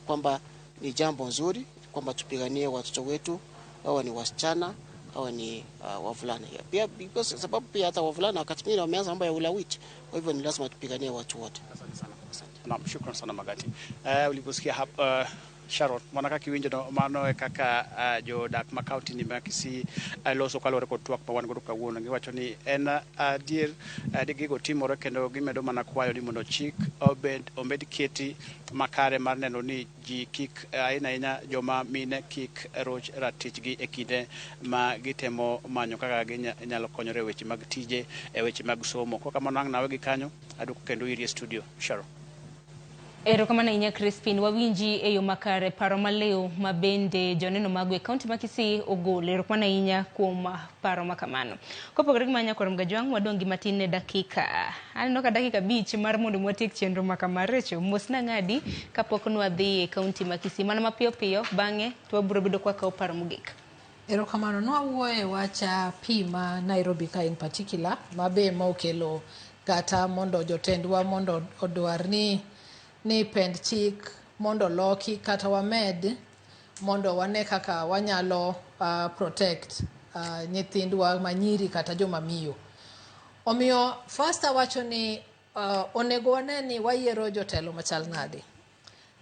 kwamba ni jambo nzuri kwamba tupiganie watoto wetu, wawe ni wasichana au ni wavulana. Pia because sababu pia hata wavulana wakati mwingine wameanza mambo ya ulawiti. Kwa hivyo ni lazima tupiganie watu wote. Asante sana. Naam, shukran sana Magati. Ulivyosikia hapa Sharon, mana kaka iwinjo no mano e kaka jodak ma kaunti ni ma Kisii loso kaluwore kod twak ma wan godo kawuono. Giwacho ni en adier ni gigo timore kendo gimedo mana kwayo ni mondo chik omed keti makare mar neno ni ji kik ahinya ahinya joma mine kik roch ratichgi e kinde ma gitemo manyo kaka ginyalo konyore e weche mag tije, e weche mag somo. Kok kamano ang' nawe gi kanyo, aduoko kendo iri e studio. Sharon. Erokamano ahinya Crispin, wawinji e yo makare paro maliw ma bende joneno magwa e kaunti ma Kisii ogolo. Erokamano ahinya kuom paro makamano. Kopogore gi mano Nyakwar Mgajwang', wadong' gi matin ne dakika, aneno ka dakika 5 mar mondo watiek chenro makama. Recho, mosna ng'adi kapok nwadhi e kaunti ma Kisii, mana mapiyo piyo, bang'e to wabiro bedo kwa kawo paro mogik. Erokamano, nwawuoyo e wach pi ma Nairobi ka in particular, ma be mokelo kata mondo jotendwa mondo odwar ni pend chik mondo loki kata wamed mondo wane kaka wanyalo protect nyithindwa manyiri kata joma miyo. Omiyo first awacho ni onego wane ni wayiero jotelo machal nade.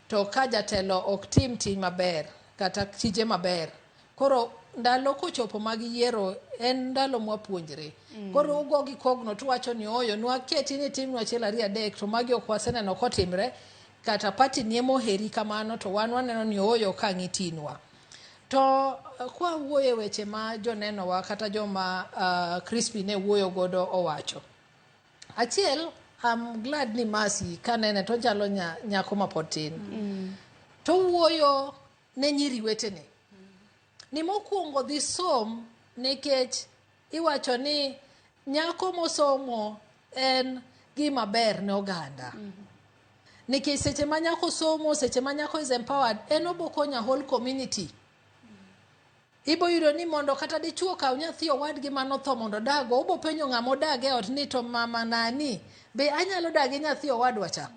To ka jatelo ok tim tich maber kata tije maber, koro ndalo kochopo mag yiero en ndalo mwapuonjre. Koro ugo gi kogno tuwacho ni oyo nwaketi ni timnwa 1 2 3 to magi ok waseneno kotimre, kata party ni emoheri kamano to wan waneno ni oyo ka ng'itinwa. To kwa wuoyo weche ma joneno wa kata joma Crispin ne wuoyo godo owacho. Achiel, I'm glad ni Mercy kanene to chalo nyako mapod tin. To wuoyo ne nyiri wetene. Ni mokwongo dhi som nikech iwacho ni nyako mosomo en gima ber ne oganda. Nikech seche ma nyako somo, seche ma nyako is empowered, en obo konyo whole community. Ibo yudo ni mondo kata dichuo kaw nyathi owadgi manotho mondo odago, obo penjo ng'ama odag e ot ni to mama nani, be anyalo dak gi nyathi owadwa cha?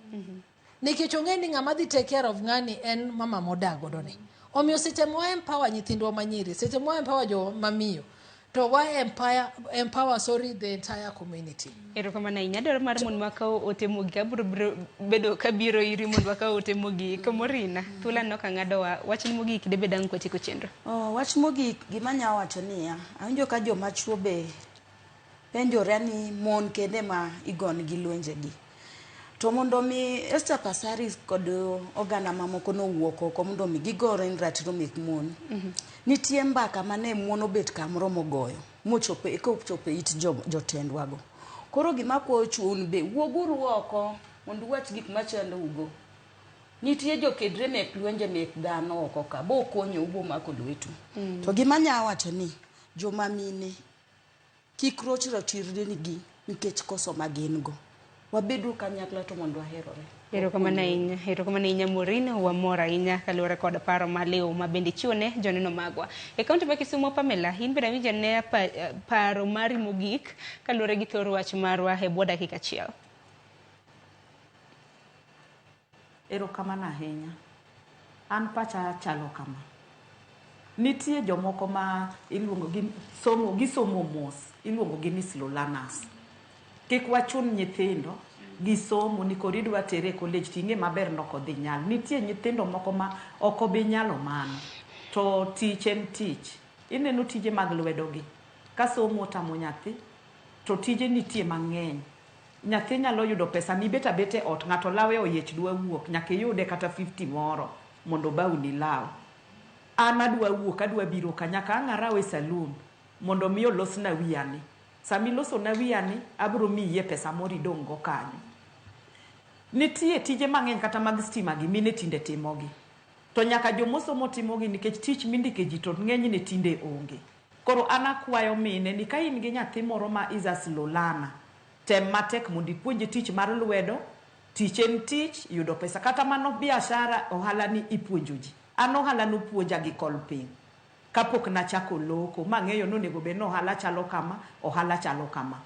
Nikech ong'e ni ng'ama dhi take care of ng'ani en mama modak godo ni. Omiyo seche ma empower nyithindwa manyiri, seche ma empower joma miyo, to wa empower the entire community. Erokamano ahinya. Adwaro mar mondo wakaw ote mogik. Abiro bedo kabiro iri mondo wakaw ote mogik. Morina, thuolo aneno ka ng'adowa. Wach mogik debed ang' kwatieko chenro. Wach mogik gima anyalo wacho niya, awinjo ka joma chuo be penjore ni mon kende ma igonegi lwenjegi. To mondo mi Esther Passaris kod oganda mamoko nowuok oko mondo mi gigore ni ratiro mek mon. Nitie mbaka mane mon obet kamoro mogoyo mochopo kochopo it jotendwago. Koro gima kwayo chuo un be wuoguru oko mondo uwach gik machandougo. Nitie jokedre mek lwenje mek dhano oko ka bo konyou bo mako lwetu. To gima anyalo wacho ni joma mine kik roch ratirgi nikech koso ma gin go. Wabedu kanyakla to mondo waherore. Erokamano ahinya, erokamano ahinya Maureen, wamor ahinya kaluwore kod paro maliw ma bende ichiwo ne joneno magwa. E kaunti ma Kisumu, Pamela, in bende awinjo ane paro mari mogik kaluwore gi thor wach marwa e bwo dakika achiel. Erokamano ahinya. An pacha chalo kama. Nitie jomoko ma iluongo gi somo, gisomo mos, iluongo gi ni slow learners. Kik wachun nyithindo gi somo ni koro idwa tere e college ting'e maber nok odhi nyalo. Nitie nyithindo moko ma ok obi nyalo mano. To tich en tich. Ineno tije mag lwedo gi. Ka somo otamo nyathi, to tije nitie mang'eny. Nyathi nyalo yudo pesa mibet abet e ot, ng'ato lawe oyiech dwa wuok, nyaka iyude kata 50 moro mondo obawni law. An adwa wuok, adwa biro ka, nyaka ang' araw e saloon mondo mi olosna wiyani. Sama ilosona wiyani, abiro miyi pesa moro idong' go kanyo. Nitie tije mang'eny kata mag stima gi mine tinde timogi. To nyaka jomosomo timogi nikech tich mindike ji to ng'enyne tinde onge. Koro an akwayo mine ni ka in gi nyathi moro ma is a slow learner, tem matek mondo ipuonje tich mar lwedo. Tich en tich, yudo pesa. Kata mano biashara, ohala ni ipuonjo ji. An ohala nopuonja gi kolping kapok nachako loko mang'eyo ni onego bed ni ohala chalo kama, ohala chalo kama.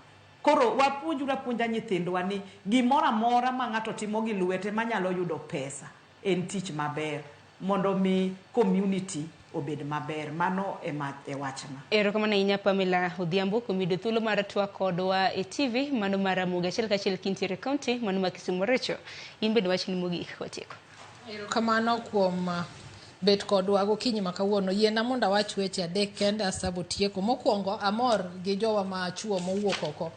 Koro wapuonjuru apuonja nyithindwa ni gimoro amora ma ng'ato timo gi lwete manyalo yudo pesa en tich maber mondo mi community obed maber. Mano ema e wachna. Erokamano ahinya Pamela Odhiambo kuom yudo thuolo mar twak kodwa e TV mano mar Ramogi achiel kachiel kintiere e kaunti mano ma Kisumu. Recho, in bende wachni mogik watieko. Erokamano kuom bet kodwa gokinyi ma kawuono. Yiena mondo awach weche adek kende asabo tieko. Mokwongo, amor gi jowa ma chuo mowuok oko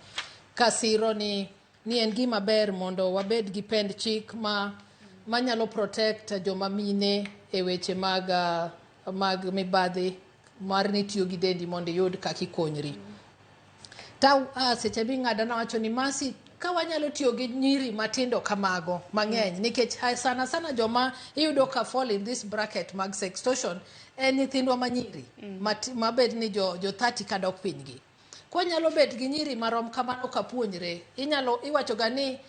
kasiro ni en gima ber mondo wabed gi pend chik manyalo protect joma mine e weche mag mibadhi mar ni tiyo gi dendi mondo iyud kaka ikonyri. Seche ming'ada nawacho ni Mercy, ka wanyalo tiyo gi nyiri matindo kamago mang'eny, nikech sana sana joma iyudo ka fall in this bracket mag sextortion en nyithindwa manyiri mabed ni jo 30 kadok piny gi. Kwanyalo bet gi nyiri marom kamano kapuonjre, inyalo iwacho ga ni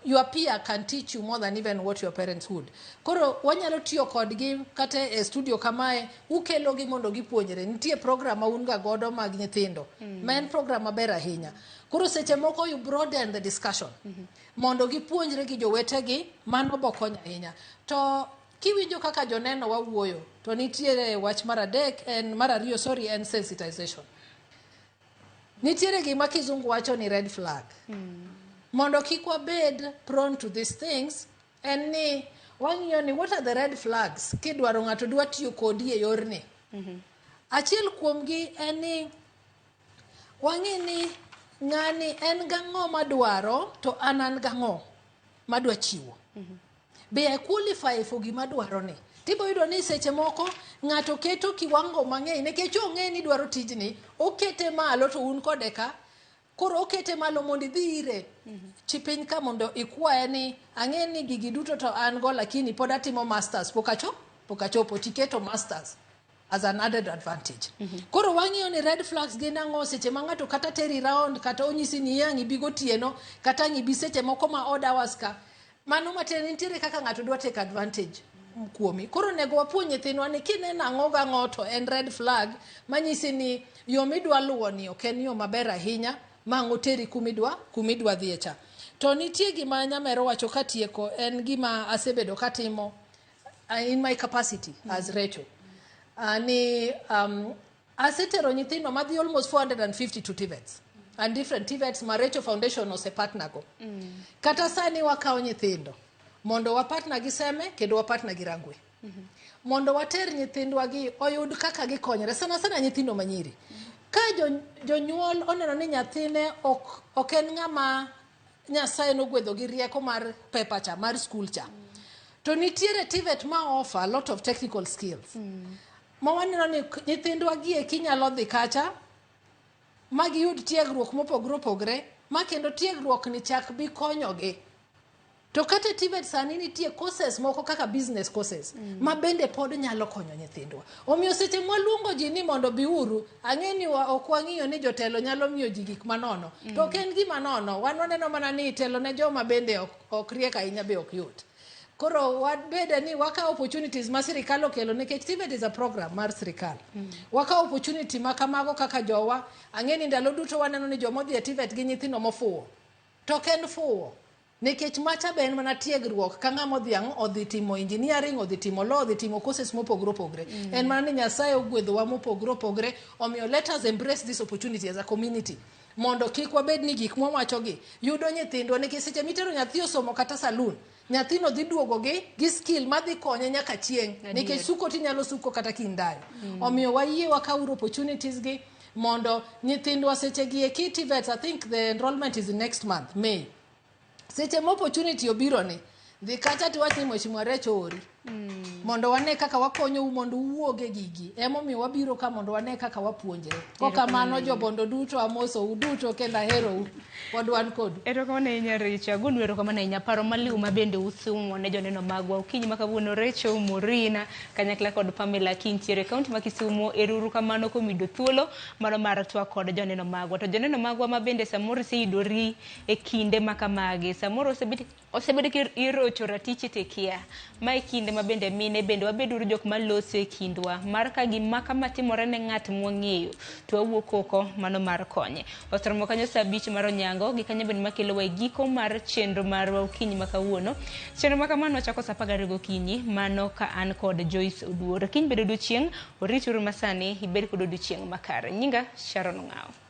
your peer can teach you more than even what your parents would. Koro wanyalo tiyo kodgi kata e studio kamae, ukelogi mondo gipuonjre. Nitie program ma un ga godo mag nyithindo, ma en program maber ahinya. Koro seche moko you broaden the discussion mondo gipuonjre gi jowetegi, mano bokonyo ahinya. To kiwinjo kaka joneno wawuoyo, to nitiere wach mar adek, en mar ariyo, sorry, en sensitization. Nitiere gima kizungu wacho ni red flag. Mondo kik wabed prone to these things, en ni wang'iyo ni what are the red flags kidwaro ng'ato dwa tiyo kodi e yorni. Achiel kuomgi en ni wang'i ni ng'ani en gang'o madwaro to an gang'o madwa chiwo. Be I qualify for gima dwaro ni? Tibo yudo ni seche moko ng'ato keto kiwango mang'eny nikech ong'e ni dwaro tijni, okete malo to un kode ka. Koro okete malo mondo idhi ire chi piny ka mondo ikwaye ni ang'e ni gigi duto to an go, lakini pod atimo masters pok achopo tiketo masters as an added advantage. Koro wang'iyo ni red flags gin ang'o seche ma ng'ato kata teri round, kata onyisi ni ang' ibi gotieno, kata ang' ibi seche moko ma odd hours ka. Mano matiende nitiere kaka ng'ato dwa take advantage kuomi. Koro onego wapuonj nyithindwa ni kineno ang'o gang'o to en red flag manyisi ni yo midwa luwo ni ok en yo maber ahinya ma ang' oteri kumidwa dhiye cha. To nitie gima Nyamero wacho katieko, en gima asebedo katimo in my capacity as Recho. Ni asetero nyithindo madhi almost 450 to TVETs and different TVETs ma Recho Foundation osepartner go. Kata sani wakawo nyithindo mondo wapartner gi Seme kendo wapartner gi Rangwe. Mondo water nyithindwa gi oyud kaka gikonyore, sana sana nyithindo manyiri. Ka jonyuol oneno ni nyathine ok en ng'ama Nyasaye nogwedho gi rieko mar pepa cha, mar school cha. To nitiere TVET ma offer a lot of technical skills. Ma waneno ni nyithindwa gi eki nyalo dhi kacha ma giyud tiegruok mopogore opogore, ma kendo tiegruok ni chak bi konyogi. To kata TVET sani nitie courses moko kaka business courses ma bende pod nyalo konyo nyithindwa. Omiyo seche mwaluongo ji ni mondo biuru, ang'e ni ok wang'iyo ni jotelo nyalo miyo ji gik manono. To ok en gima nono, wan waneno mana ni telo ne joma bende ok riek ahinya be ok yot. Koro wabede ni wakawo opportunities ma sirikal okelo, nikech TVET is a program mar sirikal. Wakawo opportunity ma kamago kaka jowa, ang'e ni ndalo duto waneno ni joma odhi e TVET gi nyithindo mofuwo. To ok en fuwo. Nikech macha be en mana tiegruok ka ng'ama odhi ang'o, odhi timo engineering, odhi timo law, odhi timo courses mopogore opogore. En mana ni Nyasaye ogwedhowa mopogore opogore, omiyo let us embrace this opportunity as a community. Mondo kik wabed ni gik mwawachogi yudo nyithindwa, nikech seche mitero nyathi osomo kata saloon, nyathino dhi duogo gi skill madhi konye nyaka chieng', nikech suko tinyalo suko kata kindayo. Omiyo wayie wakawuru opportunities gi mondo nyithindwa seche gi eki TVET, I think the enrollment is next month, May. Seche ma opportunity obiro ni, dhi kacha tiwach ni Mheshimiwa Recho ori. Mondo wane kaka wakonyou mondo uwuog e gigi. Emomiyo wabiro ka mondo wane kaka wapuonjre. Kokamano jobondo duto amosou duto kendo aherou. Pod wan kodu. Erokamano ahinya Recho. Agonu erokamano ahinya. Paro maliw ma bende usumo ne joneno magwa. Okinyi ma kawuono Recho, Maureen, kanyakla kod Pamela kintiere e kaunti ma Kisumu. Ero kamano kuom yudo thuolo mano mar twak kod joneno magwa. To joneno magwa ma bende samoro iseyudori e kinde ma kamagi. Samoro osebedo kirocho ratichi to ikia. Ma e kinde ma bende mine bende wabeduru jok maloso e kindwa mar ka gima kama timore ne ng'at mwang'eyo to wawuok oko mano mar konye. Oseromo kanyo saa 5 mar onyango gi kanyo bende makelowa e giko mar chenro marwa okinyi ma kawuono. Chenro ma kamano wachako saa 12 gokinyi mano ka an kod Joyce Oduor. Kiny bende odiochieng' orituru masani ibed kod odiochieng' makare. Nyinga Sharon Ong'awo.